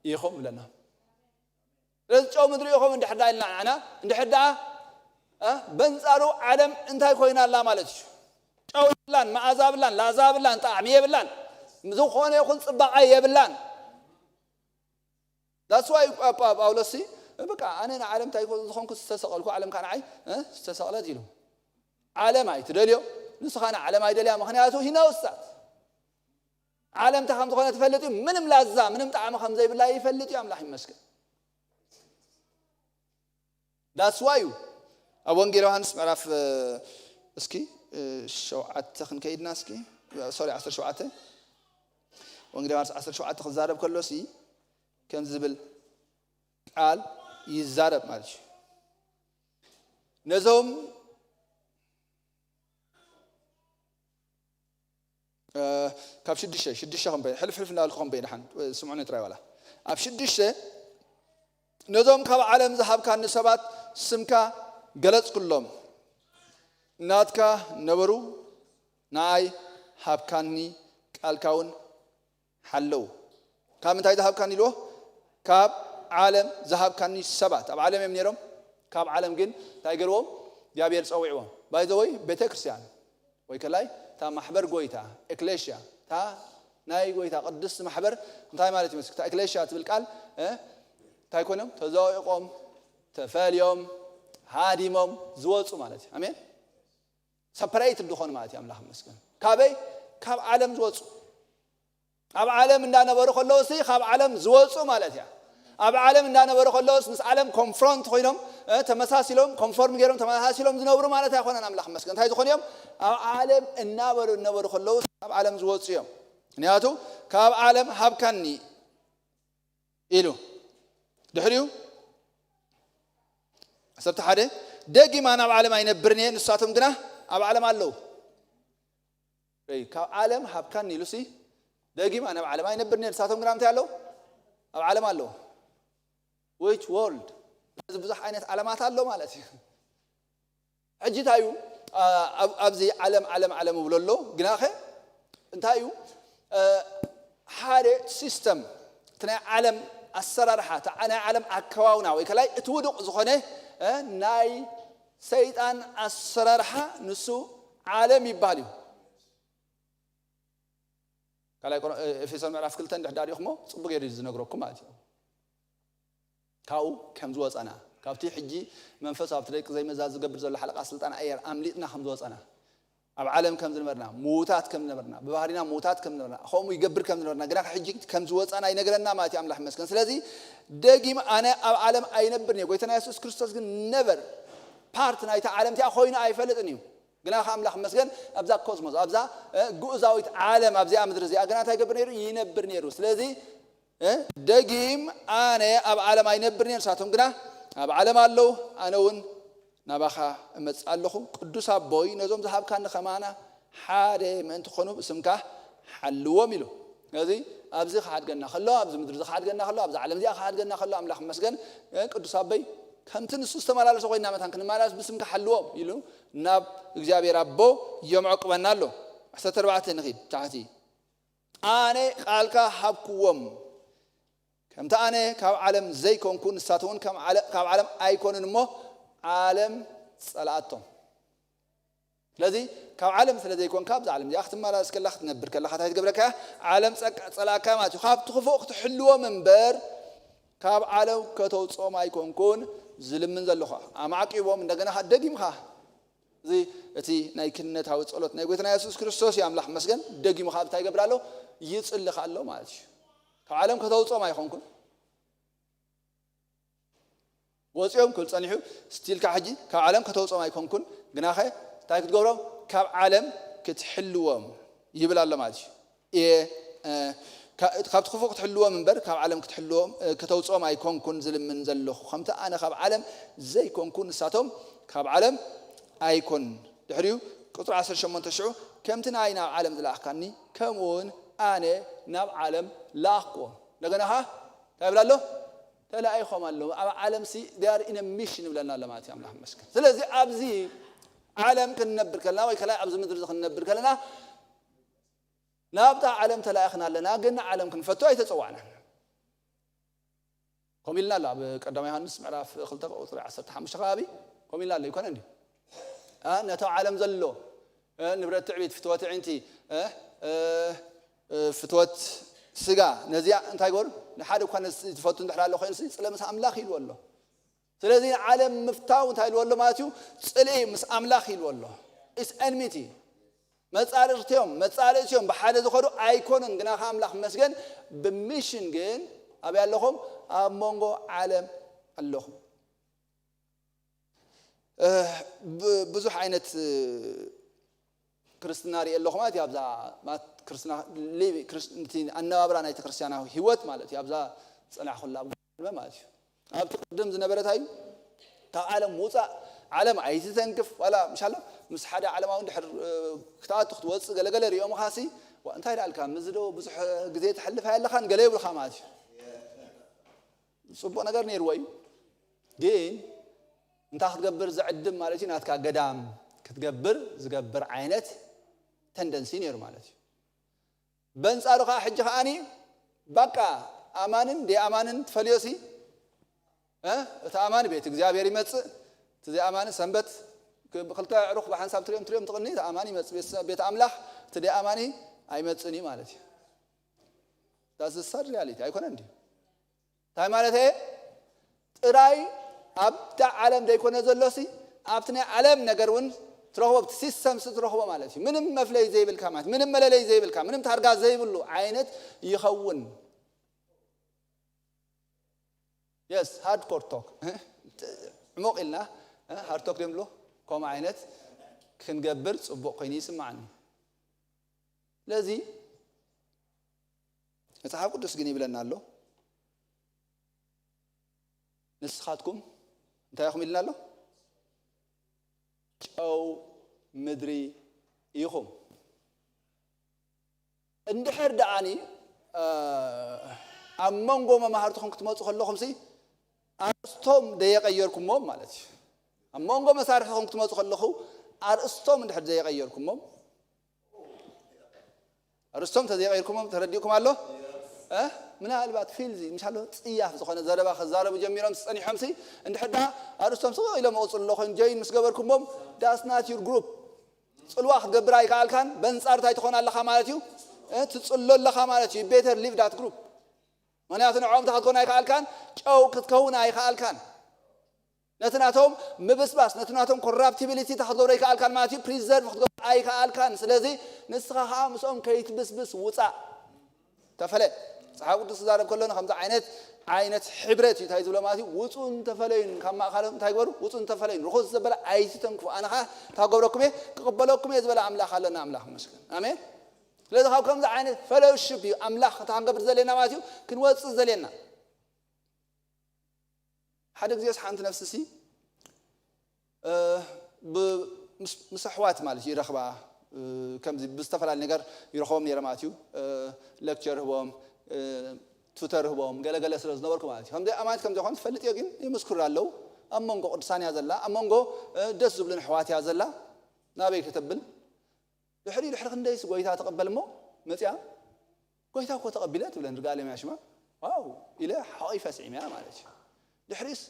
ኢኹም" ይብለና። ስለዚ ጨው ምድሪ ኢኹም እንድሕር ደኣ ኢልና ንዓና፣ እንድሕር ደኣ እ፣ በንጻሩ ዓለም እንታይ ኮይና ኣላ ማለት እዩ? ጨው የብላን፣ መኣዛ የብላን፣ ላዛ የብላን፣ ጣዕሚ የብላን፣ ዝኾነ ይኹን ጽባቐ የብላን። That's why ጳ- ጳ- ጳውሎስ ሲ በቃ ኣነ ንዓለም እንታይ ዝኾንኩ ዝተሰቐልኩ፣ ዓለም ከዓ ንዓይ እ፣ ዝተሰቕለት ኢሉ። ዓለም ኣይትደልዮ፣ ንስኻ ንዓለም ኣይደልያ፣ ምኽንያቱ ሂነውሳት ዓለም እንታይ ከም ዝኾነ ትፈልጥ እዩ። ምንም ላዛ ምንም ጣዕሚ ከም ዘይብላ ይፈልጥ እዩ። ኣምላኽ ይመስገን። That's why እዩ ኣብ ወንጌል ዮሃንስ ምዕራፍ እ፣ እስኪ እ፣ ሸውዓተ ክንከይድና እስኪ፣ ሶሪ፣ ዓሰርተ ሸውዓተ፣ ወንጌል ዮሃንስ ዓሰርተ ሸውዓተ ክዛረብ ከሎ ሲ ከም ዝብል ቃል ይዛረብ ማለት እዩ። ነዞም እ፣ ካብ ሽዱሽተ ሽዱሽተ ከም በይ ሕልፍ ሕልፍ እንዳልኩ ከም በይ ደሓን ስምዑኒ ጥራይ ዋላ ኣብ ሽዱሽተ፣ ነዞም ካብ ዓለም ዝሃብካኒ ሰባት ስምካ ገለጽኩሎም፣ ናትካ ነበሩ፣ ንኣይ ሃብካኒ፣ ቃልካ እውን ሓለው። ካብ ምንታይ ዝሃብካኒ ኢልዎ? ካብ ዓለም ዝሃብካኒ ሰባት። ኣብ ዓለም እዮም ነይሮም። ካብ ዓለም ግን እንታይ ገርዎም? እግዚኣብሔር ጸዊዕዎም። ባይዘወይ ቤተ ክርስቲያን ወይ ከላይ እታ ማሕበር ጎይታ፣ ኤክሌሽያ፣ እታ ናይ ጎይታ ቅድስቲ ማሕበር እንታይ ማለት ይመስል? እታ ኤክሌሽያ ትብል ቃል እ፣ እንታይ ኮይኖም? ተዘቂቖም፣ ተፈልዮም፣ ሃዲሞም ዝወፁ ማለት እዩ። ኣሜን። ሰፐሬት ዝኾኑ ማለት እዩ። ኣምላኽ ይመስገን። ካበይ? ካብ ዓለም ዝወፁ። ኣብ ዓለም እንዳነበሩ ከለዉ ሲ ካብ ዓለም ዝወፁ ማለት እያ። ኣብ ዓለም እንዳነበሩ ከለውስ ምስ ዓለም ኮንፍሮንት ኮይኖም እ፣ ተመሳሲሎም ኮንፎርም ገይሮም ተመሳሲሎም ዝነብሩ ማለት ኣይኮነን። ኣምላኽ ይመስገን። እንታይ ዝኾኑ እዮም? ኣብ ዓለም እናበሉ እናበሩ ከለውስ ካብ ዓለም ዝወፁ እዮም። ምክንያቱ ካብ ዓለም ሃብካኒ ኢሉ ድሕሪኡ ዓሰርተ ሓደ ደጊም ኣነ ኣብ ዓለም ኣይነብርን እየ፣ ንሳቶም ግና ኣብ ዓለም ኣለዉ። ይ፣ ካብ ዓለም ሃብካኒ ኢሉሲ ደጊም ኣነ ኣብ ዓለም ኣይነብርን እየ፣ ንሳቶም ግና እንታይ ኣለዉ? ኣብ ዓለም ኣለዉ። ዊች ወርልድ? እዚ ብዙሕ ዓይነት ዓለማት ኣሎ ማለት እዩ። ሕጂ እንታይ እዩ? ኣ፣ ኣብ- ኣብዚ ዓለም ዓለም ዓለም እብሎ ኣሎ፣ ግናኸ እንታይ እዩ? እ፣ ሓደ ሲስተም፣ እቲ ናይ ዓለም ኣሰራርሓ፣ እቲ ናይ ዓለም ኣከዋውና ወይ ከላይ እቲ ውዱቕ ዝኾነ እ፣ ናይ ሰይጣን ኣሰራርሓ ንሱ ዓለም ይበሃል እዩ። ካልኣይ ቆሮ- ኤፌሶን ምዕራፍ ክልተ እንድሕር ዳሪኹሞ ጽቡቅ ገይሩ እዩ ዝነግረኩም ማለት እዩ። ካብኡ ከም ዝወጸና፣ ካብቲ ሕጂ መንፈስ ኣብቲ ደቂ ዘይመዛዝ ዝገብር ዘሎ ሓለቃ ስልጣን ኣየር ኣምሊጥና ከም ዝወጸና፣ ኣብ ዓለም ከም ዝነበርና፣ ምዉታት ከም ዝነበርና፣ ብባህሪና ምዉታት ከም ዝነበርና፣ ከምኡ ይገብር ከም ዝነበርና፣ ግና ሕጂ ከም ዝወጸና ይነግረና ማለት እዩ። ኣምላኽ ይመስገን። ስለዚ ደጊም ኣነ ኣብ ዓለም ኣይነብርን እየ። ጎይታና የሱስ ክርስቶስ ግን ነበር ፓርት ናይታ ዓለም እቲኣ ኮይኑ ኣይፈልጥን እዩ። ግና ከ ኣምላኽ ይመስገን ኣብዛ ኮስሞስ ኣብዛ እ፣ ግኡዛዊት ዓለም ኣብዚኣ ምድሪ እዚኣ ግና እንታይ ይገብር ነይሩ? ይነብር ነይሩ። ስለዚ እ፣ ደጊም ኣነ ኣብ ዓለም ኣይነብርን እየ፣ ንሳቶም ግና ኣብ ዓለም ኣለዉ፣ ኣነ እውን ናባኻ እመጽእ ኣለኹ። ቅዱስ ኣቦይ ነዞም ዝሃብካኒ ከማና ሓደ ምእንቲ ኮኑ ብስምካ ሓልዎም ኢሉ። ስለዚ ኣብዚ ክሓድገና ከሎ፣ ኣብዚ ምድሪ እዚ ክሓድገና ከሎ፣ ኣብዚ ዓለም እዚኣ ክሓድገና ከሎ ኣምላኽ ይመስገን እ፣ ቅዱስ ኣቦይ ከምቲ ንሱ ዝተመላለሰ ኮይና መታን ክንመላለስ ብስምካ ሓልዎም ኢሉ ናብ እግዚኣብሔር ኣቦ የምዕቁበና ኣሎ። ዓሰርተ ኣርባዕተ ንኺድ ታሕቲ። ኣነ ቃልካ ሃብክዎም፣ ከምቲ ኣነ ካብ ዓለም ዘይኮንኩ ንሳቶም እውን ከም ዓለ- ካብ ዓለም ኣይኮኑን እሞ ዓለም ጸልኣቶም። ስለዚ ካብ ዓለም ስለ ዘይኮንካ ኣብዛ ዓለም እዚኣ ክትመላለስ ከላ ክትነብር ከለካ እንታይ ትገብረካ እያ? ዓለም ጸቅ- ጸላእካ ማለት እዩ። ካብቲ ክፉእ ክትሕልዎም እምበር ካብ ዓለም ከተውፅኦም ኣይኮንኩን ዝልምን ዘለኹ። ኣማዕቂቦም እንደገና ደጊምካ እዚ እቲ ናይ ክነታዊ ጸሎት ናይ ጎይታና የሱስ ክርስቶስ እዩ። ኣምላኽ መስገን ደጊምካ እንታይ ይገብር ኣሎ? ይጽልኻ ኣሎ ማለት እዩ። ካብ ዓለም ከተውፅኦም ኣይኮንኩን ወፂኦም ክብል ጸኒሑ ስቲልካ ሕጂ ካብ ዓለም ከተውፅኦም ኣይኮንኩን ግናኸ እንታይ ክትገብሮም? ካብ ዓለም ክትሕልዎም ይብል ኣሎ ማለት እዩ። እየ እ፣ ካ- ካብቲ ክፉእ ክትሕልዎም እምበር ካብ ዓለም ክትሕልዎም እ፣ ከተውፅኦም ኣይኮንኩን ዝልምን ዘለኹ፣ ከምቲ ኣነ ካብ ዓለም ዘይኮንኩ ንሳቶም ካብ ዓለም ኣይኮን። ድሕሪኡ ቁፅሪ ዓሰርተ ሸሞንተ ሽዑ ከምቲ ንኣይ ናብ ዓለም ዝለኣኽካኒ ከምኡ እውን ኣነ ናብ ዓለም ለኣኽክዎም። እንደገና ኸዓ እንታይ ይብል ኣሎ? ተላኢኾም ኣለዉ ኣብ ዓለም ሲ they are in a mission ይብለና ኣሎ ማለት እዩ። ኣምላኽ ይመስገን። ስለዚ ኣብዚ ዓለም ክንነብር ከለና ወይ ከላይ ኣብዚ ምድሪ እዚ ክንነብር ከለና ናብታ ዓለም ተላኢኽና ኣለና፣ ግን ንዓለም ክንፈቱ ኣይተፀዋዕናን። ከምኡ ኢልና ኣሎ ኣብ ቀዳማይ ዮሃንስ ምዕራፍ ክልተ ቁፅሪ ዓሰርተ ሓሙሽተ ከባቢ ከምኡ ኢልና ኣሎ ይኮነ እንዲ እ፣ ነቶ ዓለም ዘሎ፣ እ፣ ንብረት ትዕቢት፣ ፍትወት ዕንቲ፣ እ፣ እ፣ እ፣ ፍትወት ስጋ፣ ነዚኣ እንታይ ገበሩ? ንሓደ እኳ ነዚ ዝፈቱ እንድሕር ኣሎ ኮይኑሲ፣ ጽለ ምስ ኣምላኽ ኢልዎ ኣሎ። ስለዚ ንዓለም ምፍታው እንታይ ኢልዎ ኣሎ ማለት እዩ? ጽልኢ ምስ ኣምላኽ ኢልዎ ኣሎ። It's enmity። መጻርርቲኦም፣ መጻልእቲኦም ብሓደ ዝኸዱ ኣይኮኑን፣ ግና ከኣ ኣምላኽ መስገን ብሚሽን ግን ኣበይ ኣለኹም? ኣብ መንጎ ዓለም ኣለኹም። እ፣ ብ-፣ ብዙሕ ዓይነት፣ እ፣ ክርስትና ርኢ ኣለኹ ማለት እዩ። ኣብዛ ማለት ክርስትና ሊቪ-፣ ክርስ-፣ እቲ ኣነባብራ ናይቲ ክርስትያናዊ ህይወት ማለት እዩ። ኣብዛ ጸናሕኩላ ኣብ ማለት እዩ። ኣብቲ ቅድም ዝነበረ እንታይ እዩ? ካብ ዓለም ውፃእ፣ ዓለም ኣይትተንክፍ። ዋላ ምሻሎ ምስ ሓደ ዓለማዊ እንድሕር፣ እ፣ ክትኣቱ ክትወፅእ ገለገለ ሪኦምኻሲ፣ ዋ፣ እንታይ ደኣልካ? ምስዚ ዶ ብዙሕ ግዜ ተሕልፍ ኣየለኻን? ገለ ይብልኻ ማለት እዩ። ጽቡቕ ነገር ነይርዎ እዩ። ግን እንታይ ክትገብር ዝዕድም ማለት እዩ? ናትካ ገዳም ክትገብር ዝገብር ዓይነት ተንደንሲ ነይሩ ማለት እዩ። በንጻሩ ኸዓ ሕጂ ኸዓኒ ባቃ ኣማንን ደይኣማንን ትፈልዮሲ፣ እ፣ እቲ ኣማኒ ቤት እግዚኣብሔር ይመጽእ፣ እቲ ዘይኣማኒ ሰንበት ክ-፣ ብክልተ ኣዕሩኽ ብሓንሳብ ትሪኦም ትሪኦም ትቕኒ፣ እቲ ኣማኒ ይመጽእ ቤት፣ ቤት ኣምላኽ፣ እቲ ደይኣማኒ ኣይመጽእን እዩ ማለት እዩ። That's the sad reality ኣይኮነን ድዩ? እንታይ ማለት እየ? ጥራይ ኣብታ ዓለም ዘይኮነ ዘሎሲ፣ ኣብቲ ናይ ዓለም ነገር እውን ትረኽቦ፣ ኣብቲ ሲስተምሲ ትረኽቦ ማለት እዩ። ምንም መፍለይ ዘይብልካ ማለት፣ ምንም መለለይ ዘይብልካ፣ ምንም ታርጋ ዘይብሉ ዓይነት ይኸውን። የስ፣ ሃርድኮር ቶክ። ዕሙቕ ኢልና፣ እ፣ ሃርድ ቶክ ድዮም ዝብሉ? ከምኡ ዓይነት ክንገብር ጽቡቕ ኮይኑ ይስምዓኒ። ስለዚ መጽሓፍ ቅዱስ ግን ይብለና ኣሎ፣ ንስኻትኩም እንታይ ኢኹም ኢልና ኣሎ? ጨው ምድሪ ኢኹም። እንድሕር ደኣኒ፣ እ፣ ኣብ መንጎ መማህርትኹም ክትመጹ ከለኹምሲ፣ ኣርእስቶም ደየቐየርኩሞም ማለት እዩ። ኣብ መንጎ መሳርሕኹም ክትመጹ ከለኹ፣ ኣርእስቶም እንድሕር ደየቐየርኩሞም፣ ኣርእስቶም ተዘይቐይርኩሞም ተረዲእኩም ኣሎ? እ? ምናልባት ፊልዚ፣ ምሻሎ ጽያፍ ዝኾነ ዘረባ ክዛረቡ ጀሚሮም ጸኒሖምሲ፣ እንድሕር ደኣ ኣርእስቶም ስቕ ኢሎም ይቕጽሉ ኣለዉ ኮይኖም ጆይን ምስ ገበርኩሞም፣ that's not your group። ጽልዋ ክትገብር ኣይከኣልካን፣ በንጻር እንታይ ትኾን ኣለኻ ማለት እዩ? እ? ትጽሎ ኣለኻ ማለት እዩ። You better leave that group። ምኽንያቱ ንዕኦም እንታይ ክትኮን ኣይከኣልካን፣ ጨው ክትከውን ኣይከኣልካን። ነቲ ናቶም ምብስባስ፣ ነቲ ናቶም ኮራፕቲቢሊቲ እንታይ ክትገብሮ ኣይከኣልካን ማለት እዩ፣ ፕሪዘርቭ ክትገብሮ ኣይከኣልካን። ስለዚ ንስኻ ኸዓ ምስኦም ከይትብስብስ ውጻእ። ተፈለ። መጽሓፍ ቅዱስ ክዛረብ ከሎ ንከምዚ ዓይነት፣ ዓይነት ሕብረት እዩ እንታይ ዝብሎ ማለት እዩ፣ ውጹን ተፈለዩን ካብ ማእኻሎም እንታይ ግበሩ? ውጹን ተፈለዩን። ርኹስ ዘበለ ኣይትተንክፉ። ኣነ ኸዓ እንታይ ክገብረኩም እየ? ክቕበለኩም እየ ዝበለ ኣምላኽ ኣለና። ኣምላኽ ይመስገን። ኣሜን። ስለዚ ካብ ከምዚ ዓይነት ፈሎውሺፕ እዩ ኣምላኽ እንታይ ክንገብር ዘሌና ማለት እዩ፣ ክንወጽእ ዘሌና። ሓደ ግዜስ ሓንቲ ነፍሲሲ፣ እ፣ ብ-፣ ምስ፣ ምስ ኣሕዋት ማለት እዩ ይረኽባ፣ እ፣ ከምዚ ብዝተፈላለየ ነገር ይረኽቦም ነይረ ማለት እዩ። እ፣ ሌክቸር ህቦም፣ እ፣ ቱተር ህቦም፣ ገለገለ ስለ ዝነበርኩ ማለት እዩ። ከምዚ ኣማኒት ከም ዘይኮኑ ትፈልጥ እዮ፣ ግን ይምስክሩ ኣለዉ። ኣብ መንጎ ቅዱሳን እያ ዘላ፣ ኣብ መንጎ፣ እ፣ ደስ ዝብሉን ኣሕዋት እያ ዘላ። ናበይ ከተብል? ድሕሪ፣ ድሕሪ ክንደይስ ጎይታ ተቐበል እሞ መጽያ፣ "ጎይታ እኮ ተቐቢለ" ትብለን ርጋለ እያ ሽማ። "ዋው" ኢለ ሓቒፈ ስዒመያ ማለት እዩ። ድሕሪስ፣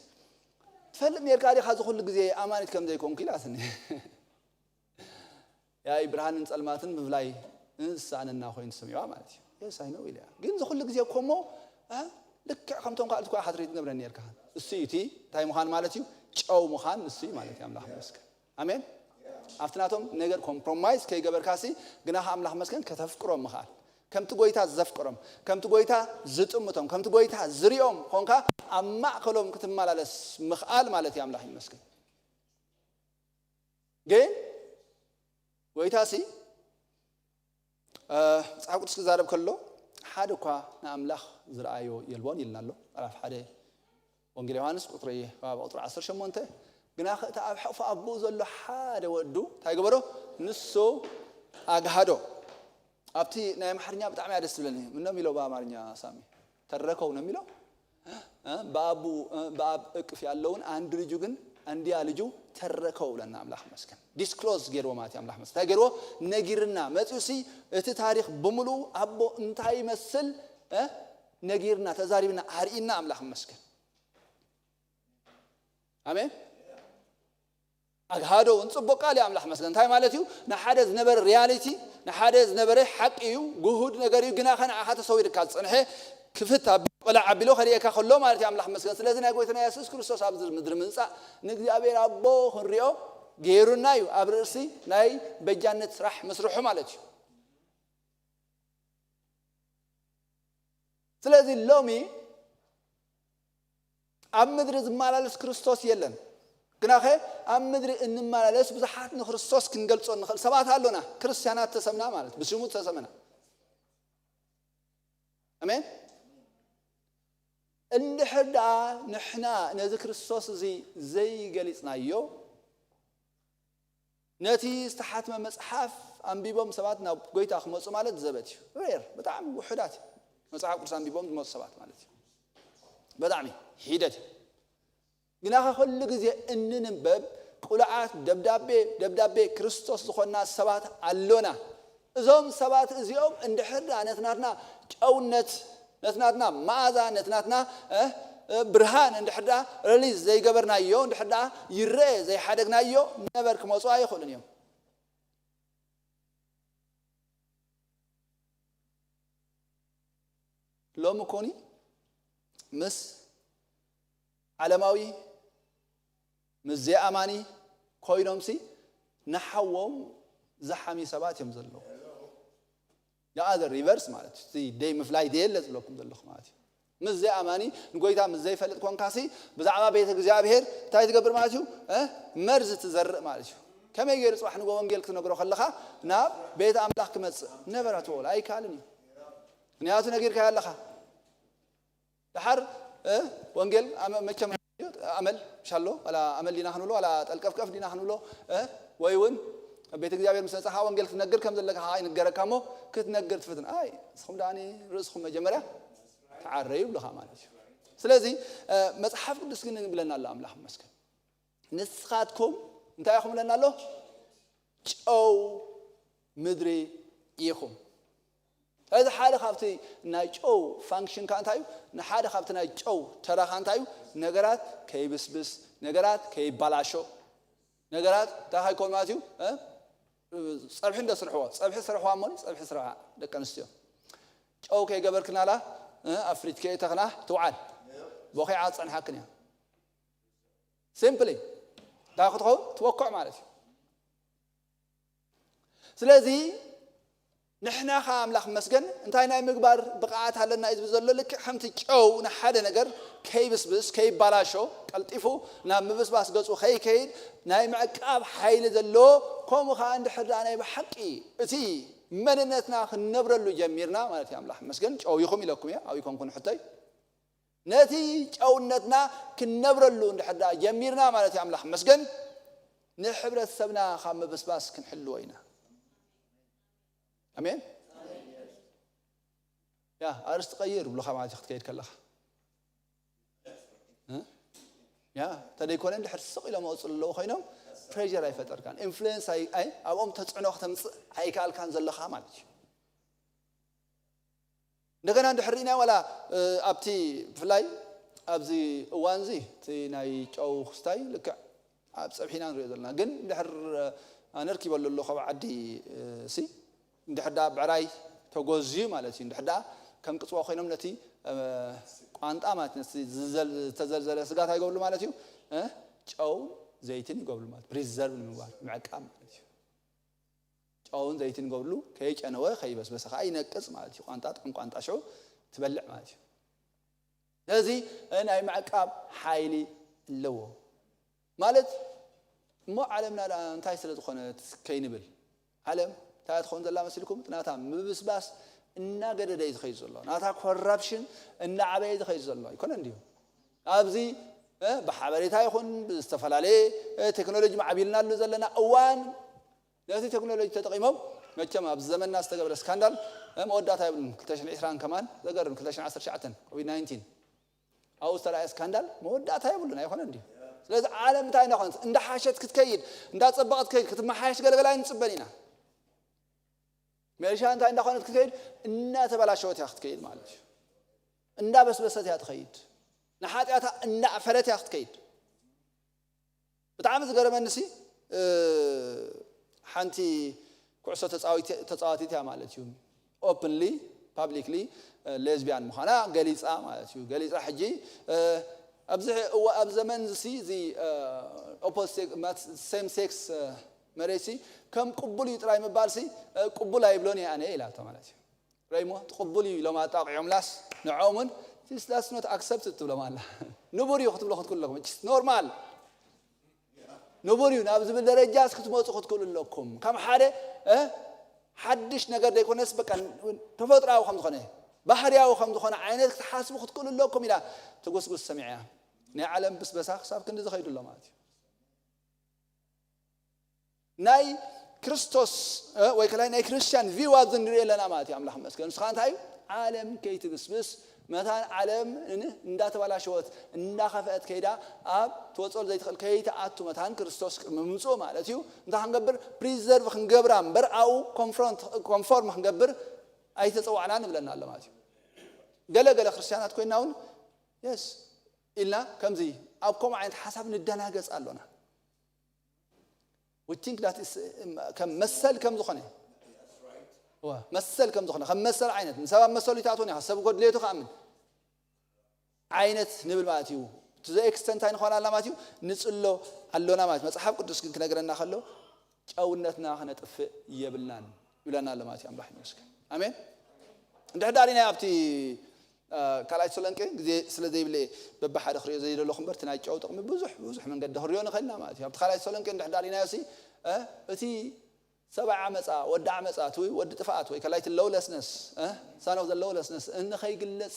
"ትፈልጥ ኔርካ ዲኻ እዚ ኩሉ ግዜ ኣማኒት ከም ዘይኮንኩ?" ኢላትኒ። ያይ ብርሃንን ጸልማትን ምፍላይ ዝሰኣነና ኮይኑ ተሰሚዕዋ ማለት እዩ። "የስ፣ ኣይ ኖው" ኢለያ። "ግን እዚ ኩሉ ግዜ እኮ እሞ፣ እ፣ ልክዕ ከምቶም ካልኦት እኮ ኢኻ ትሪት ትነብረኒ ኔርካ." እሱ እዩ እቲ እንታይ ምዃን ማለት እዩ? ጨው ምዃን ንሱ እዩ ማለት እዩ። ኣምላኽ ይመስገን። ኣሜን። ኣብቲ ናቶም ነገር ኮምፕሮማይዝ ከይገበርካሲ፣ ግና ከኣ ኣምላኽ መስገን ከተፍቅሮም ምኽኣል። ከምቲ ጎይታ ዘፍቅሮም፣ ከምቲ ጎይታ ዝጥምቶም፣ ከምቲ ጎይታ ዝሪኦም ኾንካ ኣብ ማእከሎም ክትመላለስ ምኽኣል ማለት እዩ። ኣምላኽ ይመስገን። ግን ጎይታሲ፣ እ፣ መጽሓፍ ቅዱስ ክዛረብ ከሎ፣ "ሓደ እኳ ንኣምላኽ ዝረኣዮ የልቦን" ኢልና ኣሎ። ምዕራፍ ሓደ ወንጌል ዮሃንስ ቁጽሪ፣ ኣብ ቁጽሪ ዓሰርተ ሸሞንተ፣ "ግና እቲ ኣብ ሕቕፊ ኣቦኡ ዘሎ ሓደ ወዱ እንታይ ገበሮ? ንሱ ኣግሃዶ።" ኣብቲ ናይ ኣምሓርኛ ብጣዕሚ እያ ደስ ትብለኒ። ምኖም ኢሎ ብኣማርኛ ሳሚ? ተረከው ነው የሚለው? እ? በአቡ፣ እ፣ በአብ እቅፍ ያለውን አንድ ልጁ ግን፣ አንድያ ልጁ ተረከው ብለና ኣምላኽ መስገን። ዲስክሎዝ ገይርዎ ማለት እዩ ኣምላኽ መስገን። እንታይ ገይርዎ? ነጊርና። መጺኡሲ እቲ ታሪኽ ብምሉኡ ኣቦ እንታይ ይመስል፣ እ? ነጊርና፣ ተዛሪብና፣ ኣርኢና ኣምላኽ መስገን። ኣሜን። ኣግሃዶ እውን ጽቡቕ ቃል እዩ። ኣምላኽ መስገን እንታይ ማለት እዩ? ንሓደ ዝነበረ ሪያሊቲ፣ ንሓደ ዝነበረ ሓቂ እዩ፣ ግሁድ ነገር እዩ። ግና ኸ ንዓኻ ተሰዊርካ ዝጸንሐ ክፍት ኣቢሉ፣ ቆላዕ ኣቢሉ ከርእየካ ከሎ ማለት እዩ። ኣምላኽ መስገን። ስለዚ ናይ ጎይታና የሱስ ክርስቶስ ኣብዚ ምድሪ ምንጻእ ንእግዚኣብሔር ኣቦ ክንሪኦ ገይሩና እዩ፣ ኣብ ርእሲ ናይ በጃነት ስራሕ ምስርሑ ማለት እዩ። ስለዚ ሎሚ ኣብ ምድሪ ዝመላለስ ክርስቶስ የለን። ግናኸ ኣብ ምድሪ እንመላለስ ብዙሓት ንክርስቶስ ክንገልጾ እንኽእል ሰባት ኣሎና። ክርስትያናት ተሰምና ማለት ብሽሙ ተሰምና። ኣሜን። እንድሕር ደኣ ንሕና ነዚ ክርስቶስ እዚ ዘይገሊጽናዮ፣ ነቲ ዝተሓትመ መጽሓፍ ኣንቢቦም ሰባት ናብ ጎይታ ክመጹ ማለት ዘበት እዩ። ሬር፣ ብጣዕሚ ውሑዳት እዩ። መጽሓፍ ቅዱስ ኣንቢቦም ዝመጹ ሰባት ማለት እዩ። ብጣዕሚ ሒደት እዩ። ግናኸ ኩሉ ግዜ እንንበብ ቅሉዓት ደብዳቤ፣ ደብዳቤ ክርስቶስ ዝኾንና ሰባት ኣሎና። እዞም ሰባት እዚኦም እንድሕር ደኣ ነቲ ናትና ጨውነት፣ ነቲ ናትና መኣዛ፣ ነቲ ናትና፣ እ፣ እ፣ ብርሃን እንድሕር ደኣ ሪሊዝ ዘይገበርናዮ፣ እንድሕር ደኣ ይረአ ዘይሓደግናዮ፣ ነበር ክመጹ ኣይኽእሉን እዮም። ሎሚ ኮኒ ምስ ዓለማዊ፣ ምስ ዘይኣማኒ ኮይኖምሲ ንሓዎም ዝሓሚ ሰባት እዮም ዘለዉ። The other reverse ማለት እዩ። እቲ ደይ ምፍላይ ደየለ ዝብለኩም ዘለኹ ማለት እዩ። ምስ ዘይኣማኒ ንጎይታ ምስ ዘይፈልጥ ኮንካሲ ብዛዕባ ቤተ እግዚኣብሔር እንታይ ትገብር ማለት እዩ? እ? መርዚ ትዘርእ ማለት እዩ። ከመይ ገይሩ ጽባሕ ንጎ ወንጌል ክትነግሮ ከለኻ ናብ ቤት ኣምላኽ ክመጽእ ነበረ ትበሎ ኣይከኣልን እዩ። ምክንያቱ ነጊርካዮ ኣለኻ። ድሓር እ፣ ወንጌል ኣመ-፣ መቸም ኣመል ሻሎ ዋላ ኣመል ዲና ክንብሎ ዋላ ጠልቀፍቀፍ ዲና ክንብሎ እ፣ ወይ እውን ቤተ እግዚኣብሔር ምስ መጻኻ ወንጌል ክትነግር ከም ዘለካ ከዓ ይንገረካ እሞ ክትነግር ትፍትን። ኣይ ንስኹም ደኣ ርእስኹም መጀመርያ ተዓረዩ ይብሉኻ ማለት እዩ። ስለዚ እ፣ መጽሓፍ ቅዱስ ግን ይብለና ኣሎ ኣምላኽ ይመስገን። ንስኻትኩም እንታይ ኢኹም ኢለና ኣሎ? ጨው ምድሪ ኢኹም። ስለዚ ሓደ ካብቲ ናይ ጨው ፋንክሽን ከ እንታይ እዩ? ንሓደ ካብቲ ናይ ጨው ተራ ከ እንታይ እዩ? ነገራት ከይብስብስ፣ ነገራት ከይባላሾ፣ ነገራት እንታይ ከይኮን ማለት እዩ? እ? ጸብሒ እንደ ስርሕዎ፣ ጸብሒ ስርሕዋ እሞ ጸብሒ ስርሓ ደቂ ኣንስትዮ። ጨው ከይገበርክናላ እ፣ ኣብ ፍሪጅ ከየእተኽና ትውዓል። ቦኺዓ ትጸንሓክን እያ። ሲምፕሊ እንታይ ክትኸውን ትወክዕ ማለት እዩ። ስለዚ ንሕና ኸዓ ኣምላኽ መስገን እንታይ ናይ ምግባር ብቕዓት ኣለና እዩ ዝብል ዘሎ። ልክዕ ከምቲ ጨው ንሓደ ነገር ከይብስብስ ከይባላሾ ቀልጢፉ ናብ ምብስባስ ገጹ ከይከይድ ናይ ምዕቃብ ሓይሊ ዘለዎ፣ ከምኡ ኸዓ እንድሕር ደኣ ናይ ብሓቂ እቲ መንነትና ክንነብረሉ ጀሚርና ማለት እዩ። ኣምላኽ መስገን ጨው ኢኹም ኢለኩም እየ፣ ኣብኡ ይኮንኩን ሕቶይ። ነቲ ጨውነትና ክንነብረሉ እንድሕር ደኣ ጀሚርና ማለት እዩ ኣምላኽ መስገን ንሕብረተሰብና ካብ ምብስባስ ክንሕልዎ ኢና። ኣሜን። ያ ኣርስቲ ቀይር ብሉኻ ማለት እዩ ክትከይድ ከለኻ እ? ያ ተደይኮነ እንድሕር ስቕ ኢሎም መቕፅሉ ኣለዉ ኮይኖም ፕሬር ኣይፈጠርካን ኢንፍሉንስ ኣብኦም ተፅዕኖ ክተምፅእ ኣይከኣልካን ዘለኻ ማለት እዩ። እንደገና እንድሕር ርኢና ዋላ ኣብቲ ብፍላይ ኣብዚ እዋን እዚ እቲ ናይ ጨው ክስታይ ልክዕ ኣብ ፀብሒና ንሪኦ ዘለና ግን እንድሕር ኣነርኪበሉ ኣሎ ካብ ዓዲ ሲ እንድሕር ዳ ብዕራይ ተጎዝዩ ማለት እዩ እንድሕር ዳ ከም ቅፅዋ ኮይኖም ነቲ ቋንጣ ማለት ነቲ ዝተዘልዘለ ስጋ እንታይ ይገብርሉ ማለት እዩ ጨው ዘይትን ይገብርሉ ማለት ፕሪዘርቭ ንምግባር ምዕቃብ ማለት እዩ። ጨውን ዘይትን ገብርሉ ከይጨነወ ከይበስበሰ ከዓ ይነቅፅ ማለት እዩ። ቋንጣ ጥዑም ቋንጣ ሽዑ ትበልዕ ማለት እዩ። ስለዚ ናይ ምዕቃብ ሓይሊ ኣለዎ ማለት እሞ ዓለምና ደኣ እንታይ ስለ ዝኾነት ከይንብል ዓለም እንታይ ትኸውን ዘላ መሲልኩም ናታ ምብስባስ እናገደደ እዩ ዝኸይድ ዘሎ ናታ ኮራፕሽን እናዓበየ ዝኸይድ ዘሎ ኣይኮነ እንድዩ ኣብዚ ብሓበሬታ ይኹን ብዝተፈላለየ ቴክኖሎጂ ማዕቢልናሉ ዘለና እዋን ነቲ ቴክኖሎጂ ተጠቒሞም መቸም ኣብዚ ዘመንና ዝተገብረ ስካንዳል መወዳእታ የብሉን ክልተ ሽሕን ዕስራን ከማን ዘገርም ክልተ ሽሕን ዓሰርተ ትሽዓተን ኮቪድ ናይንቲን ኣብኡ ዝተረኣየ ስካንዳል መወዳእታ የብሉን ኣይኮነ እንዲ ስለዚ ዓለም እንታይ እንዳኾነት እንዳሓሸት ክትከይድ እንዳፀበቐት ክትከይድ ክትመሓየሽ ገለገላ ኣይንፅበን ኢና መሻ እንታይ እንዳኾነት ክትከይድ እናተበላሸወት እያ ክትከይድ ማለት እዩ እንዳበስበሰት እያ ትኸይድ ንሓጢኣታ እናዕፈረት እያ ክትከይድ ብጣዕሚ ዝገረመኒ ሲ ሓንቲ ኩዕሶ ተፃዋቲት እያ ማለት እዩ። ኦፕንሊ ፓብሊክሊ ሌዝቢያን ምዃና ገሊፃ ማለት እዩ። ገሊፃ ሕጂ ኣብዚ እዋ ኣብ ዘመን ሲ እዚ ኦፖዚት ሴም ሴክስ መሬት ሲ ከም ቅቡል እዩ ጥራይ ምባል ሲ ቅቡል ኣይብሎን እየ ኣነ ኢላቶ ማለት እዩ። ራይሞ ትቕቡል እዩ ኢሎም ኣጣቂዖምላስ ንዖም እውን ስ ዳስ ኖት ኣክሰፕት ትብሎም ኣላ። ንቡር እዩ ክትብሎ ክትክሉ ኣለኩም። ኖርማል ንቡር እዩ ናብ ዝብል ደረጃ ክትመፁ ክትክእሉ ኣለኩም። ከም ሓደ ሓድሽ ነገር ዘይኮነስ በቃ ተፈጥራዊ ከም ዝኾነ ባህርያዊ ከም ዝኾነ ዓይነት ክትሓስቡ ክትክእሉ ኣለኩም ኢላ ትጉስጉስ ሰሚዐያ። ናይ ዓለም ብስበሳ ክሳብ ክንዲ ዝኸይዱ ኣሎ ማለት እዩ። ናይ ክርስቶስ ወይ ከላይ ናይ ክርስቲያን ቪው ኣብዚ ንሪኦ ኣለና ማለት እዩ። ኣምላኽ መስገን ንስኻ እንታይ እዩ ዓለም ከይትብስብስ መታን ዓለም እንዳተባላሸወት እንዳኸፍአት ከይዳ ኣብ ትወፅኦል ዘይትኽእል ከይትኣቱ መታን ክርስቶስ ቅድሚ ምምፅኡ ማለት እዩ። እንታይ ክንገብር ፕሪዘርቭ ክንገብራ እምበር ኣብኡ ኮንፎርም ክንገብር ኣይተፀዋዕና ንብለና ኣሎ ማለት እዩ። ገለ ገለ ክርስቲያናት ኮይና እውን የስ ኢልና ከምዚ ኣብ ከምኡ ዓይነት ሓሳብ ንደናገፅ ኣሎና። We think that ከም መሰል ከም ዝኾነ መሰል ከም ዝኾነ ከም መሰል ዓይነት ንሰብ ኣብ መሰሉ ይትኣትወን ኢኻ ሰብ ጎድሌቱ ክኣምን ዓይነት ንብል ማለት እዩ። To the extent እንታይ ንኾን ኣለና ማለት እዩ ንፅሎ ኣሎና ማለት መፅሓፍ ቅዱስ ግን ክነግረና ከሎ ጨውነትና ክነጥፍእ የብልናን ይብለና ኣሎ ማለት እዩ። ኣምላኽ ይመስገን። ኣሜን። እንድሕር ዳሪና ኣብቲ ካልኣይ ተሰሎንቄ ግዜ ስለ ዘይብለ በብሓደ ክሪኦ ዘይደለኹ እምበር እቲ ናይ ጨው ጥቕሚ ብዙሕ ብዙሕ መንገዲ ክሪኦ ንኽእልና ማለት እዩ። ኣብቲ ካልኣይ ተሰሎንቄ እንድሕር ዳሪናዮ ሲ እቲ ሰብኣይ ዓመፃ ወዲ ዓመፃ እቲ ወዲ ጥፍኣት ወይ ከላይቲ ለውለስነስ ሳን ኦፍ ዘ ለውለስነስ እንኸይግለፅ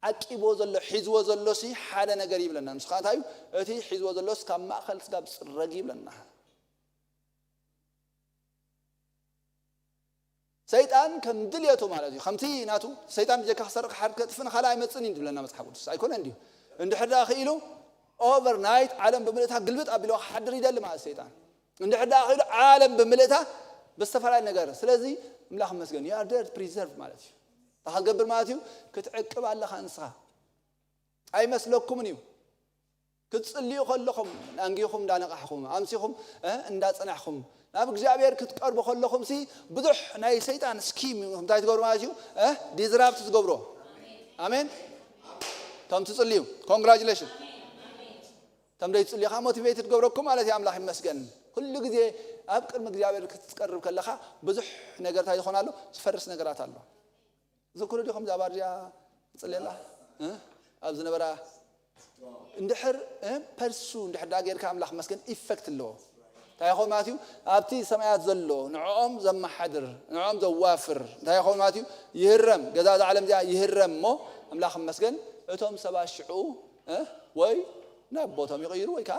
ዓቂብዎ ዘሎ ሒዝዎ ዘሎ ሲ ሓደ ነገር ይብለና። ንሱ ከዓ እንታይ እዩ እቲ ሒዝዎ ዘሎስ ካብ ማእኸል ስጋብ ፅረግ ይብለና። ሰይጣን ከም ድልየቱ ማለት እዩ። ከምቲ ናቱ ሰይጣን ብጀካ ክሰርቕ ሓደ ከጥፍእ ንኻልእ ኣይመፅን እዩ ዝብለና መፅሓፍ ቅዱስ ኣይኮነ እንዲዩ። እንድሕር ደኣ ክኢሉ ኦቨርናይት ዓለም ብምልእታ ግልብጥ ኣቢልዋ ክሓድር ይደሊ ማለት ሰይጣን። እንድሕር ደኣ ክኢሉ ዓለም ብምልእታ ብዝተፈላለየ ነገር። ስለዚ እምላኽ መስገን you are there preserve ማለት እዩ። እንታይ ክትገብር ማለት እዩ ክትዕቅብ ኣለኻ ንስኻ። ኣይመስለኩምን እዩ ክትፅልዩ ከለኹም ኣንጊኹም እንዳነቃሕኹም ኣምሲኹም እንዳፀናሕኹም ናብ እግዚኣብሔር ክትቀርቡ ከለኹም ሲ ብዙሕ ናይ ሰይጣን ስኪም እንታይ ትገብሩ ማለት እዩ ዲዝራፕት ትገብሮ። ኣሜን። ከም ትፅልዩ ኮንግራጁሌሽን ከም ደይ ትፅልዩ ከዓ ሞቲቬት ትገብረኩም ማለት እዩ። ኣምላኽ ይመስገን። ኩሉ ግዜ ኣብ ቅድሚ እግዚኣብሔር ክትቀርብ ከለኻ ብዙሕ ነገር እንታይ ዝኾን ኣሎ ዝፈርስ ነገራት ኣሎ። ዝክሩ ዲኹም እዛ ባር እዚኣ ትፅልየላ ኣብ ዝነበራ እንድሕር ፐርሱ እንድሕር ዳ ጌርካ ኣምላኽ መስገን ኢፈክት ኣለዎ። እንታይ ይኸውን ማለት እዩ ኣብቲ ሰማያት ዘሎ ንዕኦም ዘመሓድር ንዕኦም ዘዋፍር እንታይ ይኸውን ማለት እዩ ይህረም ገዛ እዛ ዓለም እዚኣ ይህረም እሞ ኣምላኽ መስገን እቶም ሰባት ሽዑ ወይ ናብ ቦቶም ይቕይሩ ወይ ከዓ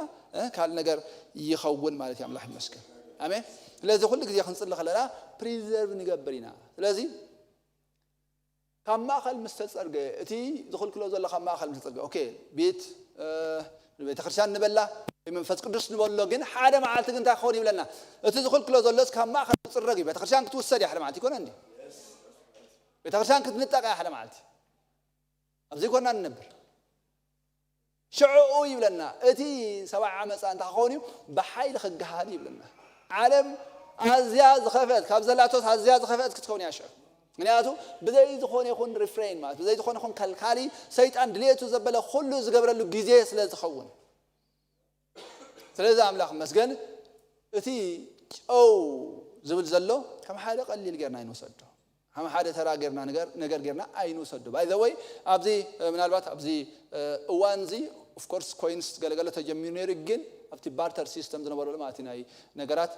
ካልእ ነገር ይኸውን ማለት እዩ። ኣምላኽ ይመስገን። ኣሜን። ስለዚ ኩሉ ግዜ ክንፅሊ ከለና ፕሪዘርቭ ንገብር ኢና። ስለዚ ካብ ማእኸል ምስ ተፀርገ እቲ ዝኽልክሎ ዘሎ ካብ ማእኸል ምስ ተፀርገ ኦኬ ቤት ቤተክርስትያን ንበላ ወይ መንፈስ ቅዱስ ንበሎ ግን ሓደ መዓልቲ ግን እንታይ ክኸውን ይብለና እቲ ዝኽልክሎ ዘሎስ ካብ ማእኸል ክፅረግ እዩ። ቤተክርስትያን ክትውሰድ እያ ሓደ መዓልቲ ይኮነ እንዲ ቤተክርስትያን ክትንጠቕ እያ ሓደ መዓልቲ ኣብዚ ኮና ንነብር ሽዕኡ ይብለና እቲ ሰብኣይ ዓመፃ እንተ ክኸውን እዩ ብሓይሊ ክገሃል ይብለና። ዓለም ኣዝያ ዝኸፍአት ካብ ዘላቶስ ኣዝያ ዝኸፍአት ክትከውን እያ ሽዑ። ምክንያቱ ብዘይ ዝኾነ ይኹን ሪፍሬን ማለት ብዘይ ዝኾነ ይኹን ከልካሊ ሰይጣን ድሌቱ ዘበለ ኩሉ ዝገብረሉ ግዜ ስለ ዝኸውን። ስለዚ ኣምላኽ መስገን እቲ ጨው ዝብል ዘሎ ከም ሓደ ቀሊል ጌርና ይንወሰዶ። ከም ሓደ ተራ ጌርና ነገር ነገር ጌርና ኣይንውሰዱ። ባይ ዘ ወይ ኣብዚ ምናልባት ኣብዚ እዋን እዚ ኦፍኮርስ ኮይንስ ገለገለ ተጀሚሩ ነይሩ ግን ኣብቲ ባርተር ሲስተም ዝነበረሉ ማለት ናይ ነገራት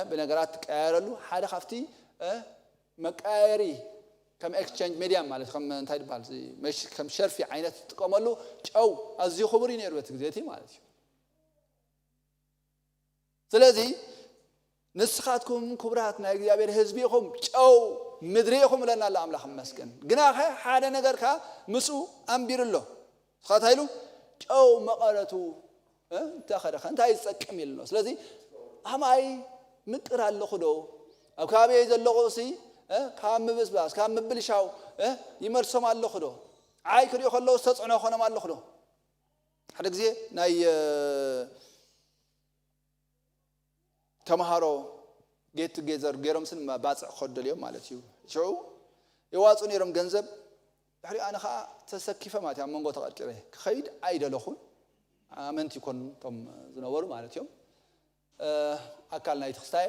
ብነገራት ትቀያየረሉ ሓደ ካብቲ መቀያየሪ ከም ኤክስቸንጅ ሜዲያ ማለት ከም እንታይ ይባል ከም ሸርፊ ዓይነት ትጥቀመሉ ጨው ኣዝዩ ክቡር እዩ ነይሩ በቲ ግዜ እቲ ማለት እዩ። ስለዚ ንስኻትኩም ክቡራት ናይ እግዚኣብሔር ህዝቢ ኢኹም፣ ጨው ምድሪ ኢኹም እለና ኣሎ ኣምላኽ ይመስገን። ግናኸ ሓደ ነገር ከኣ ምስኡ ኣንቢሩ ኣሎ። ንስኻ እንታይ ኢሉ? ጨው መቐረቱ እ እንተኸደኸ እንታይ ዝጠቅም ኢሉ ኣሎ። ስለዚ ኣማይ ምቅር ኣለኹ ዶ? ኣብ ከባቢየይ ዘለኹ እሲ እ ካብ ምብስባስ ካብ ምብልሻው እ ይመልሶም ኣለኹ ዶ? ዓይ ክሪኦ ከለዉ ዝተፅዕኖ ኾኖም ኣለኹ ዶ? ሓደ ግዜ ናይ እ፣ ተምሃሮ ጌት ቱጌዘር ገይሮም ስን ባፅዕ ክኸዱ ደልዮም ማለት እዩ። ሽዑ የዋፁ ነይሮም ገንዘብ። ድሕሪ ኣነ ከዓ ተሰኪፈ ማለት እዩ ኣብ መንጎ ተቐርቂረ ክኸይድ ኣይደለኹን። ኣመንቲ ይኮኑ እቶም ዝነበሩ ማለት እዮም። ኣካል ናይቲ ክስታየ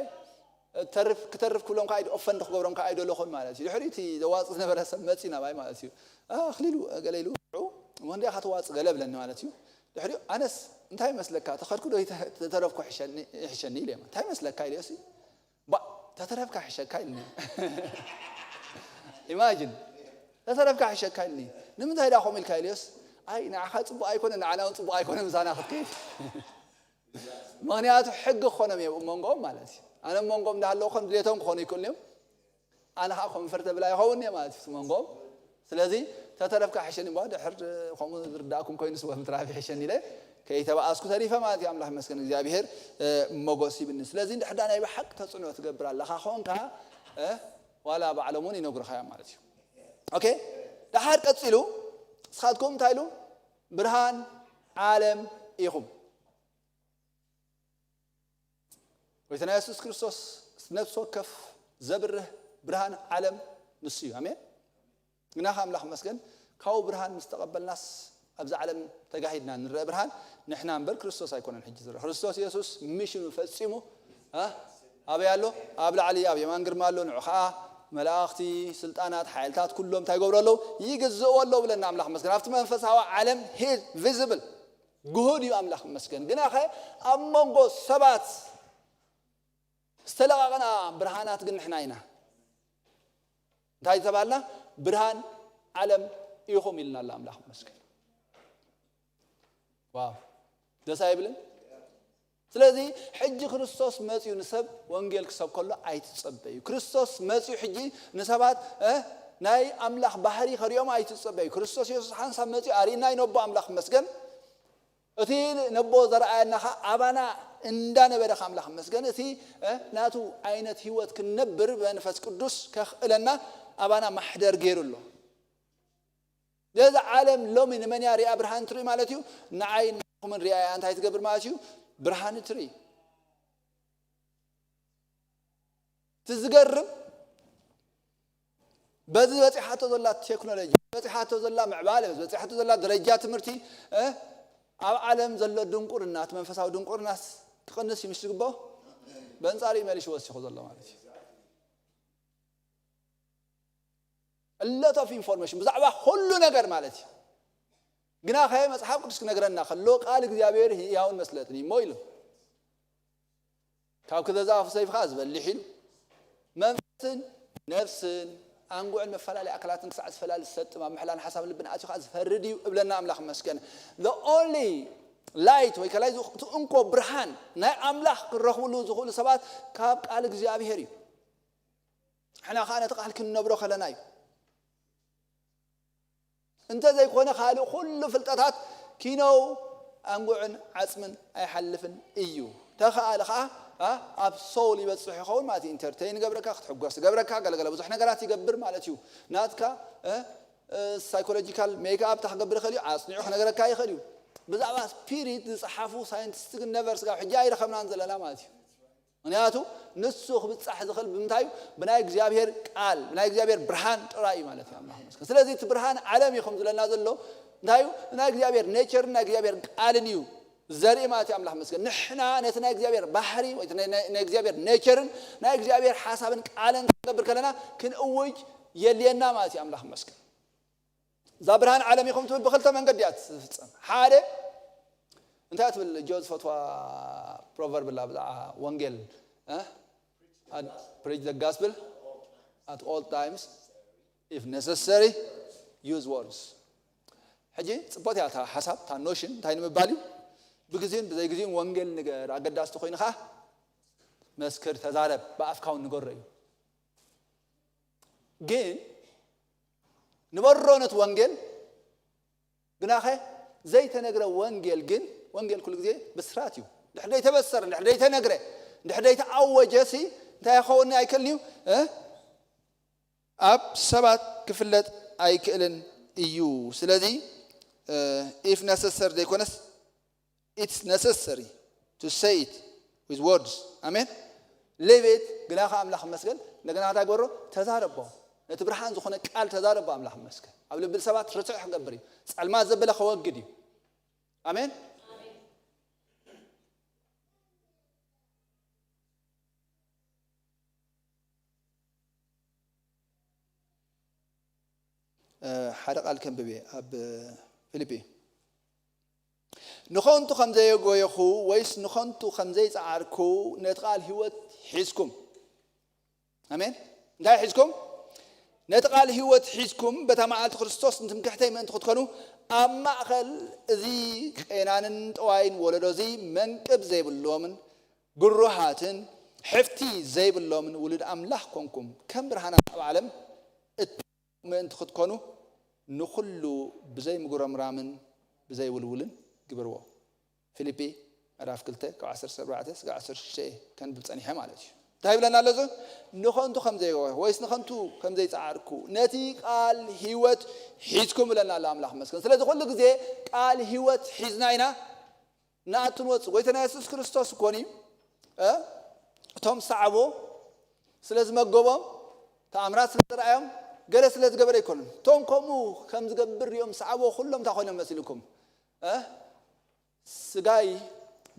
ተርፍ ክተርፍ ክብሎም ከዓ ኦፈንድ ክገብሮም ከዓ ኣይደለኹን ማለት እዩ። ድሕሪ እቲ ዘዋፅ ዝነበረ ሰብ መፂ ናባይ ማለት እዩ። ኣክሊሉ ገለ ኢሉ ምክንዲ ኢካ ተዋፅ ገለ ብለኒ ማለት እዩ። ድሕሪኡ ኣነስ እንታይ ይመስለካ ተኸድኩ ዶ ተተረፍኩ ይሕሸኒ ኢለ። እንታይ ይመስለካ ኢለዮሲ ባ ተተረፍካ ይሕሸካ ኢልኒ። ኢማጂን ተተረፍካ ይሕሸካ ኢልኒ። ንምንታይ ዳ ከምኡ ኢልካ ኢለዮስ ኣይ ንዓኻ ፅቡቅ ኣይኮነ ንዓና እውን ፅቡቅ ኣይኮነ ምሳና ክትከይድ። ምክንያቱ ሕጊ ክኾኖም እየ መንጎኦም ማለት እዩ። ኣነ መንጎኦም እንዳሃለዉ ከም ድሌቶም ክኾኑ ይክእሉ እዮም። ኣነ ከዓ ኮንፈርተብል ኣይኸውን እየ ማለት እዩ መንጎኦም። ስለዚ ተተረፍካ ሕሸኒ ባ ድሕር ከምኡ ዝርዳእኩም ኮይኑ ስወ ምትራፍ ይሕሸኒ ኢለ ከይተባኣስኩ ተሪፈ ማለት እዩ። ኣምላኽ መስገን እግዚኣብሔር ሞጎስ ይብኒ። ስለዚ እንድሕዳ ናይ ብሓቂ ተፅዕኖ ትገብር ኣለካ ኮንካ ዋላ ባዕሎም እውን ይነግሩካ እዮም ማለት እዩ። ኦኬ፣ ደሓር ቀፂሉ ንስኻትኩም እንታይ ኢሉ ብርሃን ዓለም ኢኹም። ጎይታና የሱስ ክርስቶስ ነፍሲ ወከፍ ዘብርህ ብርሃን ዓለም ንሱ እዩ። ኣሜን። ግና ከ ኣምላኽ መስገን ካብኡ ብርሃን ምስ ተቐበልናስ ኣብዚ ዓለም ተጋሂድና ንረአ ብርሃን ንሕና እምበር ክርስቶስ ኣይኮነን። ሕጂ ዝረአ ክርስቶስ የሱስ ሚሽኑ ፈጺሙ ኣበይ ኣሎ? ኣብ ላዕሊ ኣብ የማን ግርማ ኣሎ። ንዑ ከዓ መላእኽቲ፣ ስልጣናት፣ ሓይልታት ኩሎም እንታይ ይገብሩ ኣለዉ? ይግዝእዎ ኣለዉ ብለና ኣምላኽ መስገን። ኣብቲ መንፈሳዊ ዓለም ሂ ቪዝብል ግሁድ እዩ ኣምላኽ መስገን። ግናኸ ኣብ መንጎ ሰባት ዝተለቓቐና ብርሃናት ግን ንሕና ኢና። እንታይ ዝተባልና? ብርሃን ዓለም ኢኹም ኢልና ኣሎ ኣምላኽ መስገን። ዋው ደስ ኣይብልን? ስለዚ ሕጂ ክርስቶስ መፅዩ ንሰብ ወንጌል ክሰብ ከሎ ኣይትፀበዩ። ክርስቶስ መፅዩ ሕጂ ንሰባት ናይ ኣምላኽ ባህሪ ከሪኦም ኣይትፀበዩ። ክርስቶስ የሱስ ሓንሳብ መፅዩ ኣርእና ይነቦ ኣምላኽ መስገን። እቲ ነቦ ዘረኣየና ከዓ ኣባና እንዳነበረ ከኣምላኽ መስገን እቲ ናቱ ዓይነት ህይወት ክንነብር ብመንፈስ ቅዱስ ከኽእለና ኣባና ማሕደር ገይሩ ኣሎ። ነዚ ዓለም ሎሚ ንመን እያ ሪኣ ብርሃን ትርኢ ማለት እዩ? ንዓይ ንኹምን ሪኣ እያ እንታይ ትገብር ማለት እዩ? ብርሃን ትርኢ። እቲ ዝገርም በዚ በፂሓቶ ዘላ ቴክኖሎጂ በፂሓቶ ዘላ ምዕባለ በፂሓቶ ዘላ ደረጃ ትምህርቲ ኣብ ዓለም ዘሎ ድንቁርና እቲ መንፈሳዊ ድንቁርናስ ክቕንስ እዩ ምስ ዝግብኦ በንፃሪ መሊሽ ወሲኹ ዘሎ ማለት እዩ። እለት ኦፍ ኢንፎርሜሽን ብዛዕባ ኩሉ ነገር ማለት እዩ። ግና ከ መፅሓፍ ቅዱስ ክነግረና ከሎ ቃል እግዚኣብሔር ህያውን መስለጥን እሞ ኢሉ ካብ ክዘዛፍ ሰይፍ ከዓ ዝበልሕ ኢሉ መንፈስን ነፍስን ኣንጉዕን መፈላለይ ኣካላትን ክሳዕ ዝፈላል ዝሰጥም ኣብ ምሕላን ሓሳብ ልብን ኣትዩ ከዓ ዝፈርድ እዩ እብለና ኣምላኽ መስገን። The only light ወይ ከላይ እቲ እንኮ ብርሃን ናይ ኣምላኽ ክረኽብሉ ዝኽእሉ ሰባት ካብ ቃል እግዚኣብሔር እዩ። ሕና ከዓ ነቲ ቃል ክንነብሮ ከለና እዩ። እንተዘይኮነ ካልእ ኩሉ ፍልጠታት ኪነው ኣንጉዕን ዓፅምን ኣይሓልፍን እዩ። ተኸኣለ ከዓ ኣብ ሶል ይበፅሕ ይኸውን ማለት እዩ። ኢንተርቴይን ይገብረካ ክትሕጎስ ይገብረካ ገለገለ ብዙሕ ነገራት ይገብር ማለት እዩ። ናትካ ሳይኮሎጂካል ሜክኣፕ ታክገብር ይኽእል እዩ። ኣፅኒዑ ክነገረካ ይኽእል እዩ። ብዛዕባ ስፒሪት ዝፀሓፉ ሳይንቲስት ግን ነቨር ስጋብ ሕጂ ኣይረኸብናን ዘለና ማለት እዩ። ምክንያቱ ንሱ ክብፃሕ ዝኽእል ብምንታይ እዩ? ብናይ እግዚኣብሔር ቃል ብናይ እግዚኣብሔር ብርሃን ጥራይ እዩ ማለት እዩ ኣምላኽ መስገን። ስለዚ እቲ ብርሃን ዓለም እዩ ከም ዝለና ዘሎ እንታይ እዩ? ናይ እግዚኣብሔር ኔቸርን ናይ እግዚኣብሔር ቃልን እዩ ዘርኢ ማለት እዩ ኣምላኽ መስገን። ንሕና ነቲ ናይ እግዚኣብሔር ባህሪ ወይ ናይ እግዚኣብሔር ኔቸርን ናይ እግዚኣብሔር ሓሳብን ቃልን ክንገብር ከለና ክንእውጅ የድልየና ማለት እዩ ኣምላኽ መስገን። እዛ ብርሃን ዓለም ኢኹም ትብል ብክልተ መንገዲ እያ ትፍፀም። ሓደ እንታይ ትብል ጆዝ ፈትዋ ፕሮቨርብ ላ ብዛዕባ ወንጌል preach the gospel at all times if necessary use words። ሕጂ ፅቡቅ እያ እታ ሓሳብ እታ ኖሽን እንታይ ንምባል እዩ? ብግዜን ብዘይ ግዜን ወንጌል ንገር ኣገዳስቲ ኮይኑ ከዓ መስክር ተዛረብ ብኣፍካውን ንገሮ እዩ። ግን ንበሮ ነቲ ወንጌል ግናኸ ዘይተነግረ ወንጌል ግን ወንጌል ኩሉ ግዜ ብስራት እዩ። ድሕር ዘይተበሰረ ድሕር ዘይተነግረ ድሕር ዘይተኣወጀ ሲ እንታይ ይኸውን ኣይክእልን እዩ? ኣብ ሰባት ክፍለጥ ኣይክእልን እዩ። ስለዚ if necessary ዘይኮነስ it's necessary to say it his words. ኣሜን። Live it። ግና ከ ኣምላኽ ይመስገን፣ እንደገና እንታይ ገበሮ? ተዛረቦ። ነቲ ብርሃን ዝኾነ ቃል ተዛረቦ። ኣምላኽ ይመስገን። ኣብ ልቢ ሰባት ርትዕ ክገብር እዩ። ጸልማት ዘበለ ከወግድ እዩ። ኣሜን። ሓደ ቃል ከንብብ እየ ኣብ ፊልጲ። ንኸንቱ ከም ዘየጎየኹ ወይስ ንኸንቱ ከም ዘይጸዓርኩ ነቲ ቃል ህይወት ሒዝኩም። ኣሜን። እንታይ ሒዝኩም? ነቲ ቃል ህይወት ሒዝኩም በታ መዓልቲ ክርስቶስ ንትምክሕተይ ምእንቲ ክትኮኑ ኣብ ማእኸል እዚ ቄናንን ጠዋይን ወለዶ እዚ መንቅብ ዘይብሎምን ግሩሃትን ሕፍቲ ዘይብሎምን ውሉድ ኣምላኽ ኮንኩም ከም ብርሃናት ኣብ ዓለም እት ምእንቲ ክትኮኑ ንኹሉ ብዘይ ምጉረምራምን ብዘይ ውልውልን ግበርዎ። ፊልጲ ምዕራፍ ክልተ ካብ ዓሰርተ ኣርባዕተ ስጋዕ ዓሰርተ ሽዱሽተ ከንብብ ጸኒሐ ማለት እዩ። እንታይ ይብለና ኣሎ እዚ? ንኸንቱ ከም ዘይወ ወይስ ንኸንቱ ከም ዘይጸዓርኩ ነቲ ቃል ህይወት ሒዝኩም ይብለና ኣሎ ኣምላኽ መስገን። ስለዚ ኩሉ ግዜ ቃል ህይወት ሒዝና ኢና ንኣቱ ንወጽእ። ጎይታና የሱስ ክርስቶስ እኮ እዩ፣ እ፣ እቶም ሰዓቦ ስለ ዝመገቦም፣ ተኣምራት ስለ ዝረኣዮም፣ ገለ ስለ ዝገበረ ኣይኮኑን። እቶም ከምኡ ከም ዝገብር ሪኦም ሰዓቦ ኩሎም እንታይ ኮይኖም መሲልኩም? እ፣ ስጋይ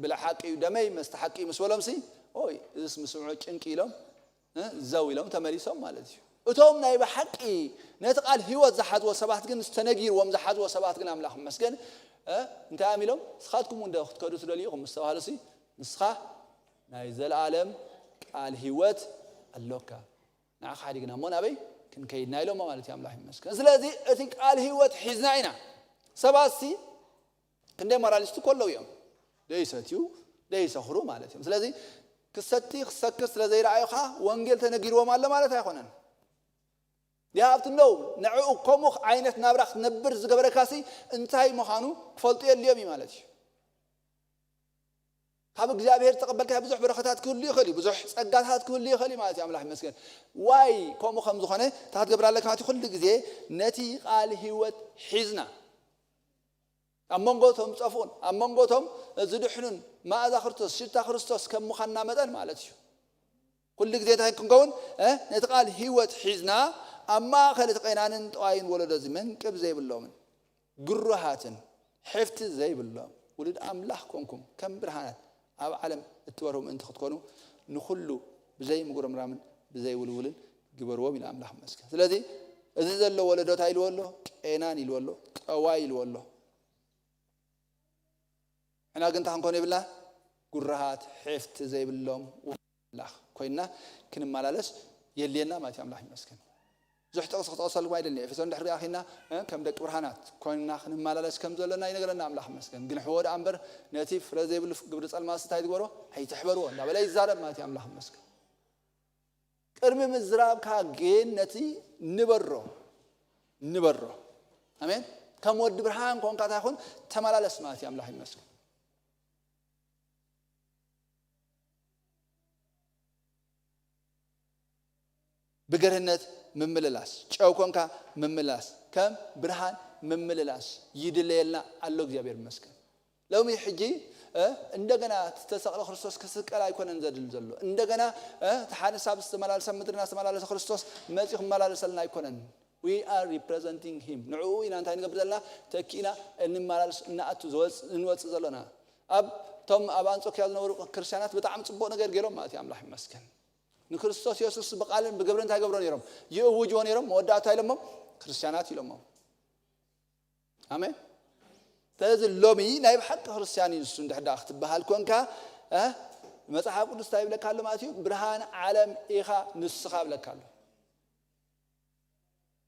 ብልዕ ሓቂ እዩ፣ ደመይ መስተ ሓቂ እዩ ምስ በሎም ሲ፣ ኦይ፣ እዚስ ምስ ምዑ ጭንቂ ኢሎም እ፣ ዘው ኢሎም ተመሊሶም ማለት እዩ። እቶም ናይ ብሓቂ ነቲ ቃል ህይወት ዝሓዝዎ ሰባት ግን፣ ዝተነጊርዎም ዝሓዝዎ ሰባት ግን፣ ኣምላኽ ይመስገን፣ እ፣ እንታይ እዮም ኢሎም? ንስኻትኩም እውን ዶ ክትከዱ ትደልዩ ኢኹም ምስ ተባህሉ ሲ፣ ንስኻ ናይ ዘለኣለም ቃል ህይወት ኣሎካ። ንዓኻ ሓዲግና እሞ ናበይ ክንከይድና ኢሎም ማለት እዩ። ኣምላኽ ይመስገን። ስለዚ እቲ ቃል ህይወት ሒዝና ኢና። ሰባት ሲ ክንደይ ሞራሊስት እኮ ኣለዉ እዮም። ደይሰትዩ፣ ደይሰኽሩ ማለት እዮም። ስለዚ ክሰቲ፣ ክሰክር ስለ ዘይረኣዩ ኸዓ ወንጌል ተነጊርዎም ኣሎ ማለት ኣይኮነን። You have to know፣ ንዕኡ ከምኡ ዓይነት ናብራ ክትነብር ዝገበረካሲ እንታይ ምዃኑ ክፈልጡ የድልዮም እዩ ማለት እዩ። ካብ እግዚኣብሔር ዝተቐበልካዮ ብዙሕ በረኸታት ክህሉ ይኽእል እዩ፣ ብዙሕ ጸጋታት ክህሉ ይኽእል እዩ ማለት እዩ። ኣምላኽ ይመስገን። ዋይ ከምኡ ከም ዝኾነ እንታይ ክትገብር ኣለካ ማለት እዩ? ኩሉ ግዜ ነቲ ቃል ህይወት ሒዝና ኣብ መንጎ እቶም ዝጠፍኡን ኣብ መንጎ እቶም ዝድሕኑን መኣዛ ክርስቶስ፣ ሽታ ክርስቶስ ከም ምዃንና መጠን ማለት እዩ። ኩሉ ግዜ እንታይ ክንከውን? እ፣ ነቲ ቃል ህይወት ሒዝና ኣብ ማእከል እቲ ቄናንን ጠዋይን ወለዶ እዚ መንቅብ ዘይብሎምን ግሩሃትን ሕፍቲ ዘይብሎም ውሉድ ኣምላኽ ኮንኩም ከም ብርሃናት ኣብ ዓለም እትበርሁ ምእንቲ ክትኮኑ ንኹሉ ብዘይ ምጉርምራምን ብዘይ ውልውልን ግበርዎም ኢሉ ኣምላኽ መስገን። ስለዚ እዚ ዘሎ ወለዶ እንታይ ኢልዎ ኣሎ? ቄናን ኢልዎ ኣሎ፣ ጠዋይ ኢልዎ ኣሎ። ሕና ግን እንታይ ክንኮን የብልና? ጉራሃት ሕፍቲ ዘይብሎም ኣምላኽ ኮይንና ክንመላለስ የድልየና ማለት እዩ። ኣምላኽ ይመስገን። ብዙሕ ጥቕሲ ክጠቕሰልኩም ኣይደልን። ኤፌሶን ድሕሪ ኣኺና፣ እ፣ ከም ደቂ ብርሃናት ኮይንና ክንመላለስ ከም ዘለና ይነግረና ኣምላኽ ይመስገን። ግን ሕዎ ደኣ እምበር ነቲ ፍረ ዘይብሉ ግብሪ ጸልማትሲ እንታይ ትግበሮ? ኣይትሕበርዎ እንዳበለ ይዛረብ ማለት እዩ። ኣምላኽ ይመስገን። ቅድሚ ምዝራብካ ግን ነቲ ንበሮ፣ ንበሮ። ኣሜን። ከም ወዲ ብርሃን ኮንካ እንታይ ኩን? ተመላለስ ማለት እዩ። ኣምላኽ ይመስገን። ብገርህነት ምምልላስ፣ ጨው ኮንካ ምምልላስ፣ ከም ብርሃን ምምልላስ ይድለየልና ኣሎ። እግዚኣብሔር ይመስገን። ሎሚ ሕጂ፣ እ፣ እንደገና ዝተሰቕለ ክርስቶስ ክስቀል ኣይኮነን ዘድሊ ዘሎ። እንደገና፣ እ፣ ተሓንሳ ዝተመላለሰ ምድርና ዝተመላለሰ ክርስቶስ መጺኡ ክመላለሰልና ኣይኮነን። We are representing him። ንዕኡ ኢና እንታይ ንገብር ዘለና? ተኪእና እንመላለስ፣ እንኣቱ፣ ዝወጽ-፣ እንወጽእ ዘለና። ኣብ፣ እቶም ኣብ ኣንጾኪያ ዝነበሩ ክርስትያናት ብጣዕሚ ጽቡቕ ነገር ገይሮም ማለት እዩ። ኣምላኽ ይመስገን። ንክርስቶስ የሱስ ብቓልን ብግብርን እንታይ ገብሮ ነይሮም? ይእውጅዎ ነይሮም። መወዳእታ ኢሎሞም ክርስትያናት ኢሎሞም። ኣሜን። ስለዚ ሎሚ ናይ ብሓቂ ክርስትያን እዩ ንሱ እንድሕር ደኣ ክትበሃል ኮንካ፣ እ፣ መጽሓፍ ቅዱስ እንታይ ይብለካ ኣሎ ማለት እዩ? ብርሃን ዓለም ኢኻ ንስኻ ይብለካ ኣሎ።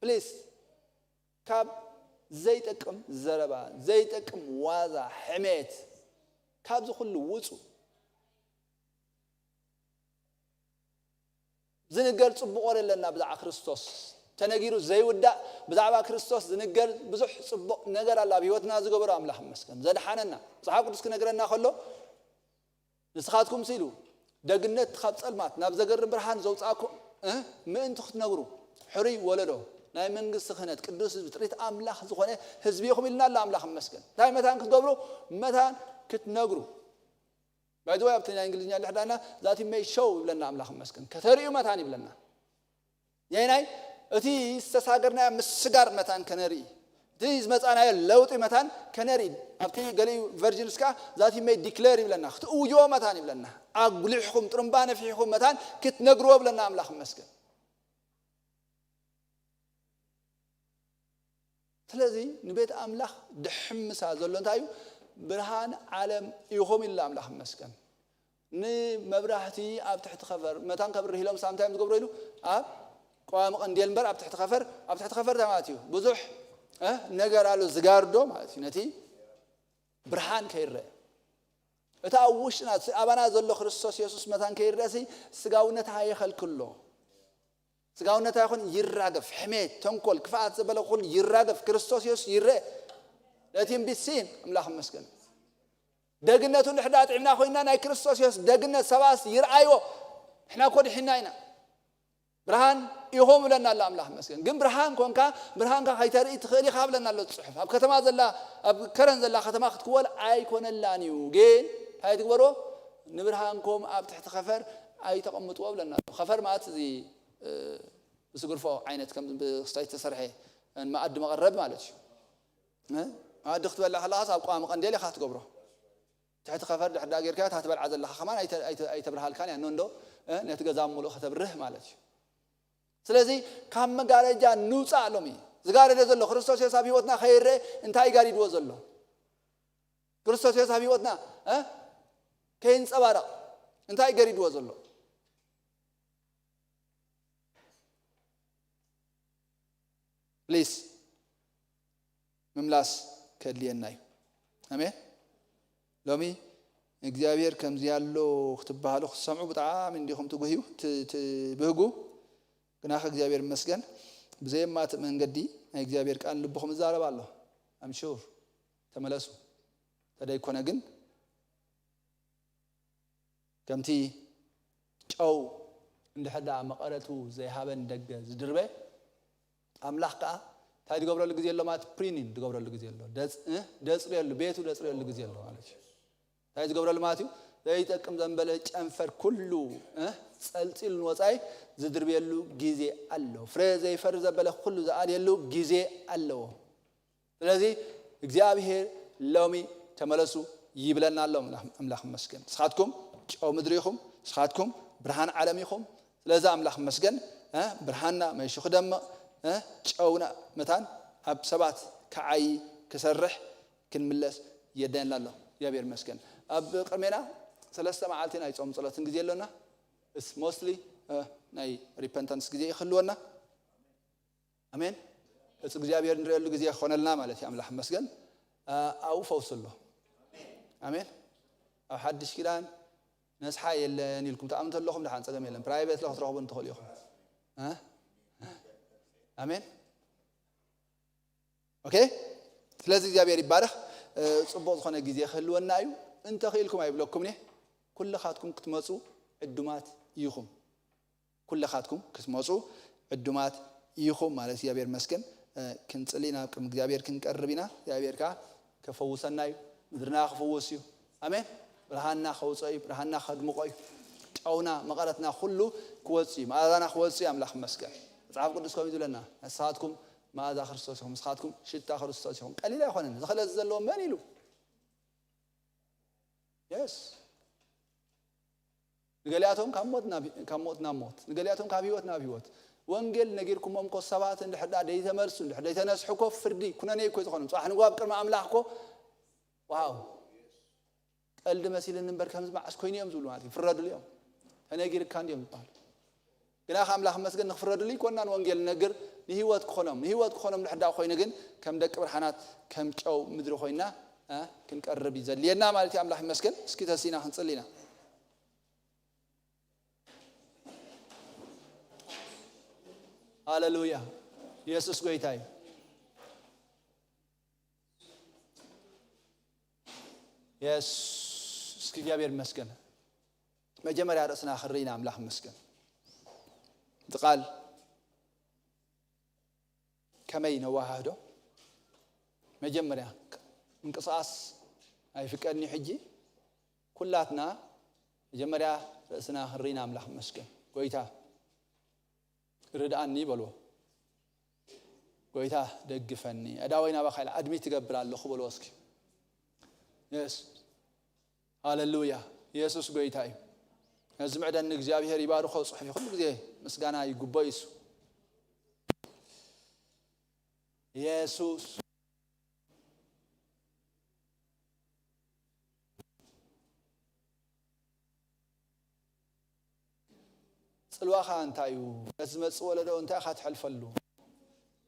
ፕሊስ፣ ካብ ዘይጠቅም ዘረባ፣ ዘይጠቅም ዋዛ፣ ሕሜት፣ ካብዚ ኩሉ ውጹ። ዝንገር ጽቡቕ ወረ ኣለና ብዛዕባ ክርስቶስ። ተነጊሩ ዘይውዳእ ብዛዕባ ክርስቶስ ዝንገር ብዙሕ ጽቡቕ ነገር ኣሎ። ኣብ ህይወትና ዝገበሮ ኣምላኽ ይመስገን። ዘድሓነና። መጽሓፍ ቅዱስ ክነግረና ከሎ፣ ንስኻትኩም ሲሉ ደግነት ካብ ጸልማት ናብ ዘገርም ብርሃን ዘውጻእኩም፣ እ፣ ምእንቲ ክትነግሩ፣ ሕሩይ ወለዶ፣ ናይ መንግስቲ ክህነት፣ ቅዱስ ህዝቢ፣ ጥሪት ኣምላኽ ዝኾነ ህዝቢ ኢኹም ኢልና ኣሎ ኣምላኽ ይመስገን። እንታይ መታን ክትገብሩ? መታን ክትነግሩ። ባይዘወይ ኣብቲ ናይ እንግሊዝኛ እንድሕዳና ዛቲ መይ ሾው ይብለና ኣምላኽ መስገን ከተርእዩ መታን ይብለና። ናይ ናይ እቲ ዝተሳገርናዮ ምስጋር መታን ከነርኢ፣ እቲ ዝመፃናዮ ለውጢ መታን ከነርኢ። ኣብቲ ገሊኡ ቨርጅንስ ከዓ ዛቲ መይ ዲክለር ይብለና ክትእውጅዎ መታን ይብለና። ኣጉሊሕኩም ጥሩምባ ነፊሕኩም መታን ክትነግርዎ ብለና ኣምላኽ መስገን። ስለዚ ንቤት ኣምላኽ ድሕምሳ ዘሎ እንታይ እዩ? ብርሃን ዓለም ኢኹም ኢልና ኣምላኽ መስገን። ንመብራህቲ ኣብ ትሕቲ ኸፈር መታን ከብርህ ኢሎም ሳምንታይ እዮም ዝገብሩ ኢሉ ኣብ ቀዋሚ ቀንዴል እምበር ኣብ ትሕቲ ኸፈር ኣብ ትሕቲ ኸፈር ተማት እዩ ብዙሕ ነገር ኣሎ ዝጋርዶ ማለት እዩ ነቲ ብርሃን ከይረአ። እቲ ኣብ ውሽጥና እቲ ኣባና ዘሎ ክርስቶስ የሱስ መታን ከይረአሲ ስጋውነታ የኸልክሎ። ስጋውነታ ይኹን ይራገፍ፣ ሕሜት፣ ተንኮል፣ ክፍኣት ዘበለ ኩሉ ይራገፍ። ክርስቶስ የሱስ ይረአ። ነቲ እምቢት ሲን ኣምላኽ መስገን። ደግነቱ ንሕዳ ጥዕምና ኮይና ናይ ክርስቶስ የሱስ ደግነት ሰባስ ይርኣይዎ። ንሕና እኮ ድሒና ኢና። ብርሃን ኢኹም ብለና ኣሎ ኣምላኽ መስገን። ግን ብርሃን ኮንካ ብርሃንካ ከይተርኢ ትኽእል ኢኻ ብለና ኣሎ ጽሑፍ። ኣብ ከተማ ዘላ ኣብ ከረን ዘላ ከተማ ክትክወል ኣይኮነላን እዩ። ግን እንታይ ትግበርዎ? ንብርሃንኩም ኣብ ትሕቲ ኸፈር ኣይተቐምጥዎ ብለና ኣሎ። ኸፈር ማለት እዚ እ፣ ብስግርፎ ዓይነት ከም ብስታይ ዝተሰርሐ መኣዲ መቐረብ ማለት እዩ። እ፣ መኣዲ ክትበላ ከለኻስ ኣብ ቀዋሚ ቀንዴል ኢኻ ትገብሮ። ትሕቲ ኸፈር ድሕዳ ጌርካ እታ ትበልዓ ዘለኻ ከማን ኣይተ- ኣይተ- ኣይተብርሃልካን እያ። ኖ እንዶ እ፣ ነቲ ገዛ ሙሉእ ከተብርህ ማለት እዩ። ስለዚ ካብ መጋረጃ ንውፃእ ሎሚ። ዝጋረደ ዘሎ ክርስቶስ የሱስ ኣብ ህይወትና ከይረአ እንታይ ጋሪድዎ ዘሎ? ክርስቶስ የሱስ ኣብ ህይወትና እ፣ ከይንፀባረቕ እንታይ ገሪድዎ ዘሎ? ፕሊስ ምምላስ ከድልየና እዩ። ኣሜን። ሎሚ እግዚኣብሔር ከምዚ ኣሎ ክትበሃሉ ክትሰምዑ ብጣዕሚ እንዲኹም ትጉህዩ ት- ትብህጉ። ግናኸ እግዚኣብሔር ይመስገን ብዘየማትእ መንገዲ ናይ እግዚኣብሔር ቃል ልብኹም ይዛረብ ኣሎ። ኣምሹር ተመለሱ። ተደይኮነ ግን ከምቲ ጨው እንድሕር ደኣ መቐረቱ ዘይሃበን ደገ ዝድርበ ኣምላኽ ከዓ እንታይ ዝገብረሉ ግዜ ኣሎ ማለት ፕሪኒን ዝገብረሉ ግዜ ኣሎ። ደፅ- እ? ደፅርየሉ ቤቱ ደፅርየሉ ግዜ ኣሎ ማለት እዩ። እንታይ ዝገብረሉ ማለት እዩ? ዘይጠቅም ዘንበለ ጨንፈር ኩሉ እ? ፀልፂሉ ንወፃኢ ዝድርብየሉ ግዜ ኣሎ። ፍረ ዘይፈሪ ዘበለ ኩሉ ዝኣልየሉ ግዜ ኣለዎ። ስለዚ እግዚኣብሔር ሎሚ ተመለሱ ይብለና ኣሎ። ኣምላኽ- ኣምላኽ ይመስገን። ንስኻትኩም ጨው ምድሪ ኢኹም፣ ንስኻትኩም ብርሃን ዓለም ኢኹም። ስለዚ ኣምላኽ ይመስገን እ፣ ብርሃንና መይሹ ክደምቕ እ፣ ጨውና መታን ኣብ ሰባት ክዓይ ክሰርሕ ክንምለስ የደና ኣሎ። እግዚኣብሔር ይመስገን። ኣብ ቅድሜና ሰለስተ መዓልቲ ናይ ጾም ጸሎትን ግዜ ኣሎና። ስ ሞስትሊ ናይ ሪፐንታንስ ግዜ ይክልወና። ኣሜን። ገጽ እግዚኣብሔር ንርእየሉ ግዜ ክኾነልና ማለት እዩ። ኣምላኽ ይመስገን። ኣብኡ ፈውሲ ኣሎ። ኣሜን። ኣብ ሓድሽ ኪዳን ነስሓ የለን ኢልኩም ትኣምኑ ተለኹም ደሓን ጸገም የለን። ፕራይቬት ክትረኽቡ እንትኽእሉ ኢኹም። ኣሜን። ኦኬ። ስለዚ እግዚኣብሔር ይባረኽ። ጽቡቕ ዝኾነ ግዜ ክህልወና እዩ። እንተኽኢልኩም ኣይብለኩም እየ። ኩልኻትኩም ክትመፁ ዕዱማት ኢኹም። ኩልኻትኩም ክትመፁ ዕዱማት ኢኹም ማለት እግዚኣብሔር መስገን። ክንፅሊ ናብ ቅድሚ እግዚኣብሔር ክንቀርብ ኢና። እግዚኣብሔር ከዓ ከፈውሰና እዩ። ምድርና ክፍውስ እዩ። ኣሜን። ብርሃንና ከውፀ እዩ። ብርሃንና ከድምቆ እዩ። ጨውና መቐረትና ኩሉ ክወፅ እዩ። መኣዛና ክወፅ እዩ። ኣምላኽ መስገን። መፅሓፍ ቅዱስ ከምኡ ዝብለና ንስኻትኩም መኣዛ ክርስቶስ ኢኹም። ንስኻትኩም ሽታ ክርስቶስ ኢኹም። ቀሊል ኣይኮነን። ዝኽእለት ዘለዎ መን ኢሉ? የስ። ንገሊኣቶም ካብ ሞት ናብ ካብ ሞት ናብ ሞት፣ ንገሊኣቶም ካብ ህይወት ናብ ህይወት። ወንጌል ነጊርኩሞም እኮ ሰባት እንድሕር ደኣ ደይተመልሱ፣ እንድሕር ደይተነስሑ እኮ ፍርዲ ኩነኔ እኮ ዝኾኑ። ጽባሕ ንግሆ ኣብ ቅድሚ ኣምላኽ እኮ ዋው ቀልዲ መሲልኒ እምበር ከምዚ መዓስ ኮይኑ እዮም ዝብሉ ማለት እዩ። ፍረድሉ እዮም። ተነጊርካ እንዲዮም ዝበሃሉ። ግና ካብ ኣምላኽ መስገን ንክፍረድሉ ይኮናን ወንጌል ንነግር ንህይወት ክኾኖም ንህይወት ክኾኖም ድሕዳ ኮይኑ ግን ከም ደቂ ብርሃናት ከም ጨው ምድሪ ኮይና እ፣ ክንቀርብ እዩ ዘድልየና ማለት እዩ። ኣምላኽ ይመስገን። እስኪ ተሲና ክንጽሊ ኢና። ሃሌሉያ። ኢየሱስ ጎይታ እዩ። የስ እስኪ እግዚኣብሔር ይመስገን። መጀመርያ ርእስና ክርኢና ኣምላኽ ይመስገን። እቲ ቃል ከመይ ነወሃህዶ? መጀመርያ ምንቅስቃስ ኣይፍቀድኒ ሕጂ ኩላትና መጀመርያ ርእስና ክንርኢ ንኣምላኽ መስገን። ጎይታ ርድኣኒ በልዎ። ጎይታ ደግፈኒ። ኣዳወይ ናባኻ ኢለ ኣድሚት ትገብር ኣለኹ በልዎ እስኪ። የስ። ሃሌሉያ። የሱስ ጎይታ እዩ። ነዚ ምዕዳን ንእግዚኣብሔር ይባርኾ። ጽሑፍ ኩሉ ግዜ ምስጋና ይግቦ እዩ እሱ። የሱስ። ጽልዋኻ እንታይ እዩ? ነዚ ዝመጽእ ወለዶ እንታይ ኢኻ ትሕልፈሉ?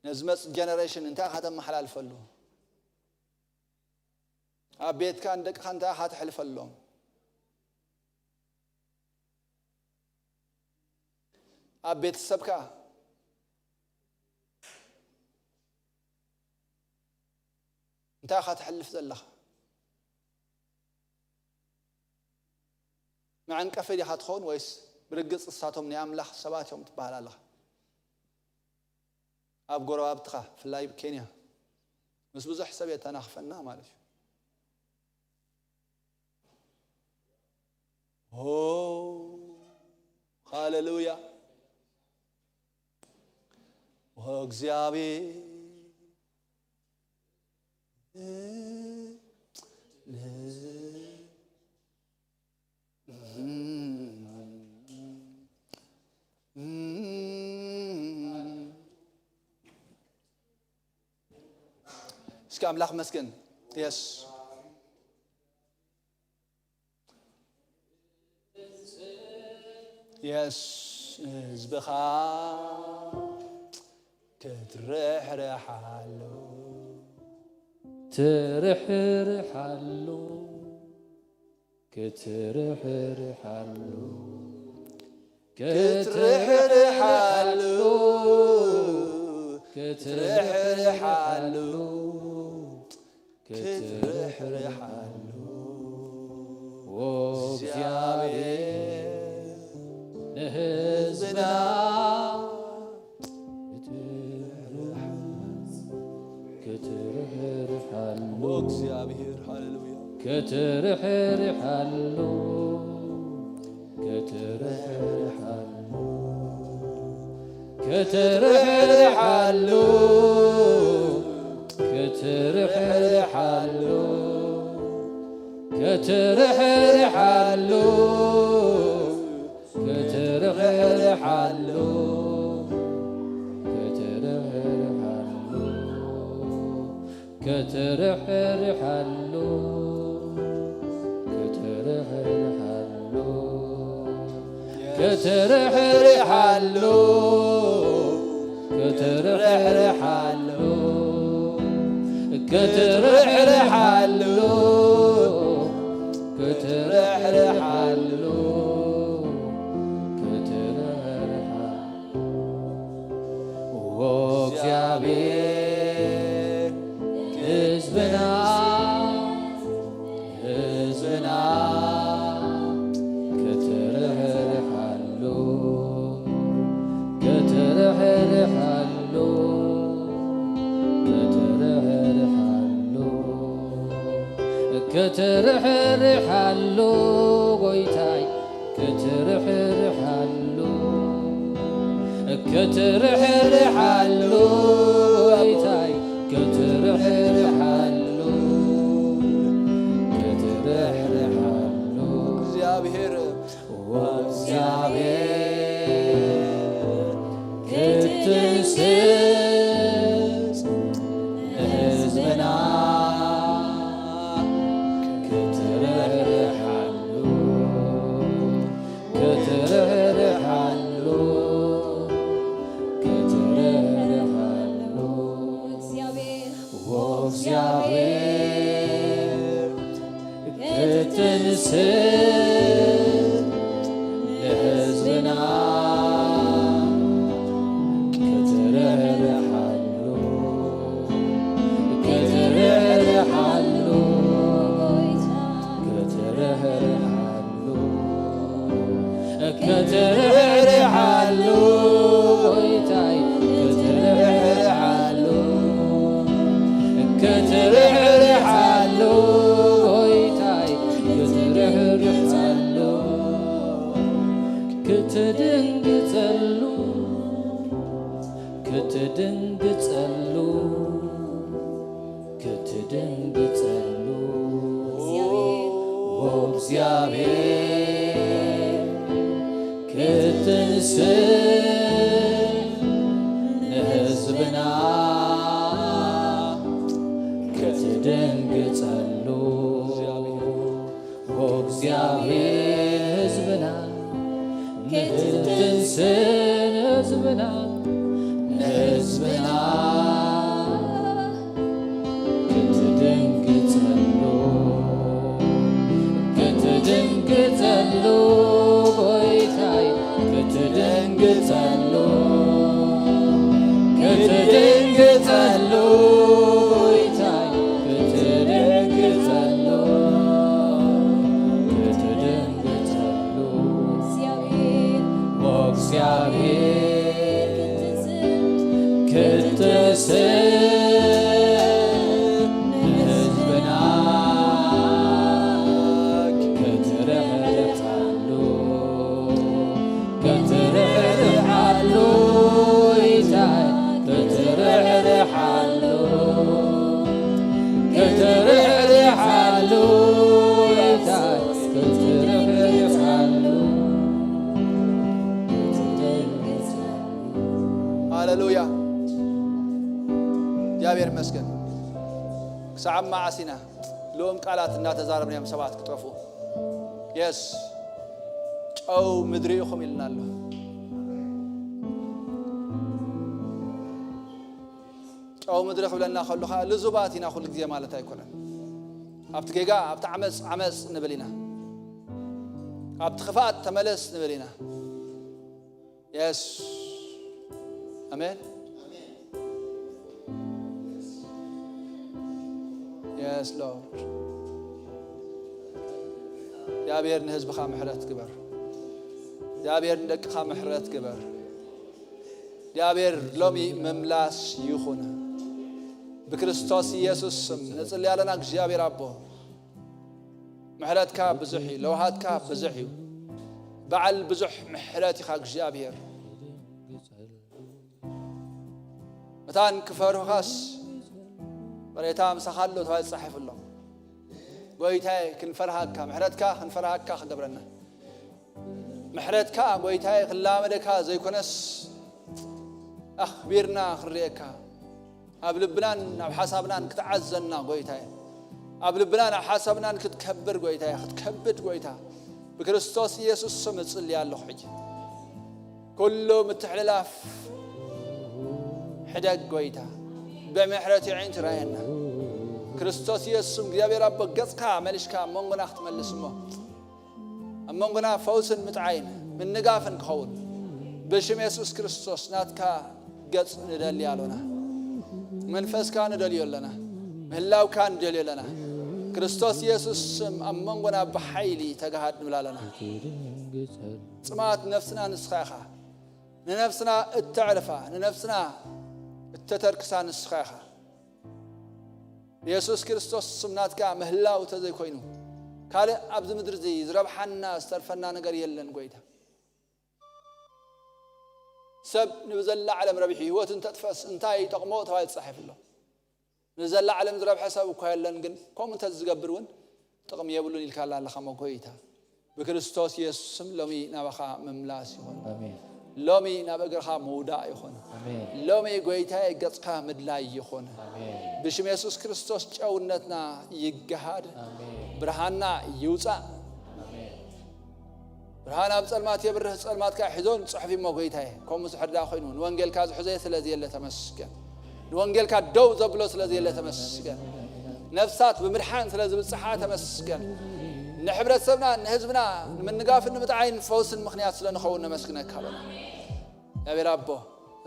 ነዚ ዝመጽእ ጀነሬሽን እንታይ ኢኻ ተመሓላልፈሉ? ኣብ ቤትካ ንደቅኻ እንታይ ኢኻ ተሕልፈሎም? ኣብ ቤተሰብካ እንታይ ኢኻ ተሕልፍ ዘለኻ? መዐንቀፊ ዲኻ ትኸውን ወይስ ብርግጽ ንሳቶም ናይ ኣምላኽ ሰባት እዮም ትበሃል ኣለኻ? ኣብ ጎረባብትኻ፣ ብፍላይ ኣብ ኬንያ፣ ምስ ብዙሕ ሰብ የተናኽፈና ማለት እዩ። ኦ፣ ሃሌሉያ። ኦ፣ እግዚኣብሔር። እስኪ ኣምላኽ መስገን። የስ። የስ፣ ህዝብኻ ክትርሕርሓሉ። ትርሕርሓሉ። ክትርሕርሓሉ። ክትርሕርሓሉ። ክትርሕርሓሉ። ክትርሕርሓሉ። ኦ እግዚኣብሔር፣ ንህዝብና ክትርሕርሓሉ። ኦ እግዚኣብሔር፣ ሃሌሉያ። ክትርሕርሓሉ። ክትርሕርሓሉ። ክትርሕርሓሉ። ክትርሕርሓሉ። ክትርሕርሓሉ። ክትርሕርሓሉ። ክትርሕርሓሉ። ክትርሕርሓሉ። ክትርሕርሓሉ። ክትርሕርሓሉ። ክትርሕርሓሉ። ክትርሕርሓሉ። ክትርሕርሓሉ። ኦ እግዚኣብሔር፣ ህዝብና፣ ህዝብና ክትርሕርሓሉ፣ ክትርሕርሓሉ፣ ክትርሕርሓሉ፣ ክትርሕርሓሉ ጎይታይ ክትርሕርሓሉ፣ ክትርሕርሓሉ፣ ጎይታይ ክትርሕርሓሉ፣ ክትርሕርሓሉ። እግዚኣብሔር፣ ኦ እግዚኣብሔር፣ ክትንስስ ንህዝብና ክትርሕርሓሉ፣ ክትርሕርሓሉ፣ ክትርሕርሓሉ። እግዚኣብሔር፣ ኦ እግዚኣብሔር፣ ክትንስስ ንህዝብና ክትርሕርሓሉ፣ ክትርሕርሓሉ፣ ክትርሕርሓሉ፣ ክትርሕርሓሉ፣ ጎይታይ ክትርሕርሓሉ፣ ክትርሕርሓሉ፣ ጎይታይ ክትርሕርሓሉ። ክትድንግጸሉ ክትድንግጸሉ ክትድንግጸሉ እግዚኣብሔር ክትንስእ ንህዝብና ክትድንግጸሉ እግዚኣብሔር ህዝብና ክትንስእ ንህዝብና ንህዝብና ክትድንግጸሉ ክትድንግጸሉ ጎይታይ ክትድንግጸሉ ክትድንግጸሉ ጎይታይ ክትድንግጸሉ ክትድንግጸሉ እግዚኣብሔር ክትስእ ንህዝብና ክትርሕርሓሉ ክትርሕርሓሉ ኢታይ ክትርሕርሓሉ ክትርሕርሓሉ ኢታይ ክትርሕርሓሉ ሃሌሉያ። እግዚኣብሔር ይመስገን። ክሳዕ መዓስ ኢና ልኡም ቃላት እናተዛረብናዮም ሰባት ክጠፍኡ? የስ፣ ጨው ምድሪ ኢኹም ኢልና ኣሎ። ጨው ምድሪ ክብለና ከሉ ከዓ ልዙባት ኢና ኩሉ ግዜ ማለት ኣይኮነን። ኣብቲ ጌጋ ኣብቲ ዓመፅ ዓመፅ ንብል ኢና። ኣብቲ ክፍኣት ተመለስ ንብል ኢና። የስ፣ ኣሜን። የስ ሎርድ። እግዚኣብሔር ንህዝብኻ ምሕረት ግበር። እግዚኣብሔር ንደቅኻ ምሕረት ግበር። እግዚኣብሔር ሎሚ ምምላስ ይኹን። ብክርስቶስ ኢየሱስ ስም ንጽሊ ኣለና። እግዚኣብሔር ኣቦ ምሕረትካ ብዙሕ እዩ፣ ለውሃትካ ብዙሕ እዩ። በዓል ብዙሕ ምሕረት ኢኻ እግዚኣብሔር። መታን ክፈርሁኻስ ቅሬታ ምሳኻ ኣሎ ተባሂሉ ተጻሒፉ ኣሎ። ጎይታዬ ክንፈርሃካ፣ ምሕረትካ ክንፈርሃካ ክገብረና። ምሕረትካ ጎይታዬ ክላመደካ ዘይኮነስ ኣኽቢርና ክንርእየካ፣ ኣብ ልብናን ኣብ ሓሳብናን ክትዓዘና ጎይታዬ፣ ኣብ ልብናን ኣብ ሓሳብናን ክትከብር ጎይታዬ፣ ክትከብድ ጎይታ ብክርስቶስ ኢየሱስ ስም እጽሊ ኣለኹ። ሕጂ ኩሉ ምትሕልላፍ ሕደግ ጎይታ፣ ብምሕረት የዒንቲ ራየና። ክርስቶስ ኢየሱስ ስም እግዚኣብሔር ኣቦ ገጽካ መሊሽካ ኣብ መንጎና ክትመልስ እሞ ኣብ መንጎና ፈውስን ምጥዓይን ምንጋፍን ክኸውን ብሽም የሱስ ክርስቶስ ናትካ ገጽ ንደሊ ኣሎና። መንፈስካ ንደልዮ ኣለና። ምህላውካ ንደልዮ ኣለና። ክርስቶስ ኢየሱስ ስም ኣብ መንጎና ብሓይሊ ተጋሃድ ንብል ኣለና። ጽማት ነፍስና ንስኻ ኢኻ። ንነፍስና እተዕርፋ፣ ንነፍስና እተተርክሳ ንስኻ ኢኻ። የሱስ ክርስቶስ ስም ናትካ ምህላው ተዘይኮይኑ ካልእ ኣብዚ ምድሪ እዚ ዝረብሓና ዝተርፈና ነገር የለን ጎይታ። ሰብ ንብዘላ ዓለም ረቢሑ ህይወት እንተጥፈስ እንታይ ይጠቕሞ ተባሂሉ ተጻሒፉ ኣሎ። ንዘላ ዓለም ዝረብሐ ሰብ እኳ የለን፣ ግን ከምኡ እንተ ዝገብር እውን ጥቕሚ የብሉን ኢልካላ ኣለኻ እሞ ጎይታ። ብክርስቶስ ኢየሱስ ስም ሎሚ ናባኻ ምምላስ ይኹን። ኣሜን። ሎሚ ናብ እግርኻ ምውዳቕ ይኹን። ኣሜን። ሎሚ ጎይታዬ ገጽካ ምድላይ ይኹን። ኣሜን። ብሽም የሱስ ክርስቶስ ጨውነትና ይገሃድ። ኣሜን። ብርሃንና ይውጻእ። ኣሜን። ብርሃን ኣብ ጸልማት የብርህ፣ ጸልማት ከኣ ሒዞን ጽሑፍ እሞ ጎይታዬ። ከምኡ ዝሕር ደኣ ኮይኑ ንወንጌልካ ዝሕዘ ስለዚ የለ ተመስገን። ንወንጌልካ ደው ዘብሎ ስለዚ የለ ተመስገን። ነፍሳት ብምድሓን ስለ ዝብጽሓ ተመስገን። ንሕብረተሰብና ንህዝብና ንምንጋፍን ንምጥዓይን ፈውስን ምኽንያት ስለ ንኸውን ነመስግነካ ኣለና። እግዚኣብሔር ኣቦ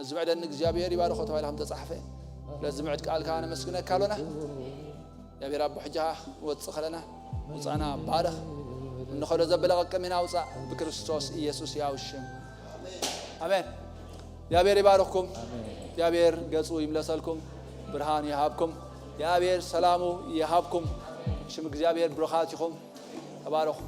እዚ ምዕደኒ እግዚኣብሔር ይባርኾ ተባሂሉ ከም ተጻሕፈ ስለዚ ምዕድ ቃልካ ነመስግነካ ኣለና። እግዚኣብሔር ኣቦ ሕጂ ንወጽእ ከለና ውጻና ባርኽ። እንኸዶ ዘበለ ቀቀሚና ውጻእ ብክርስቶስ ኢየሱስ ያው ሽም ኣሜን። እግዚኣብሔር ይባርኽኩም። እግዚኣብሔር ገጹ ይምለሰልኩም፣ ብርሃን ይሃብኩም። እግዚኣብሔር ሰላሙ ይሃብኩም። ሽም እግዚኣብሔር ብሩኻት ኢኹም። ተባረኹ።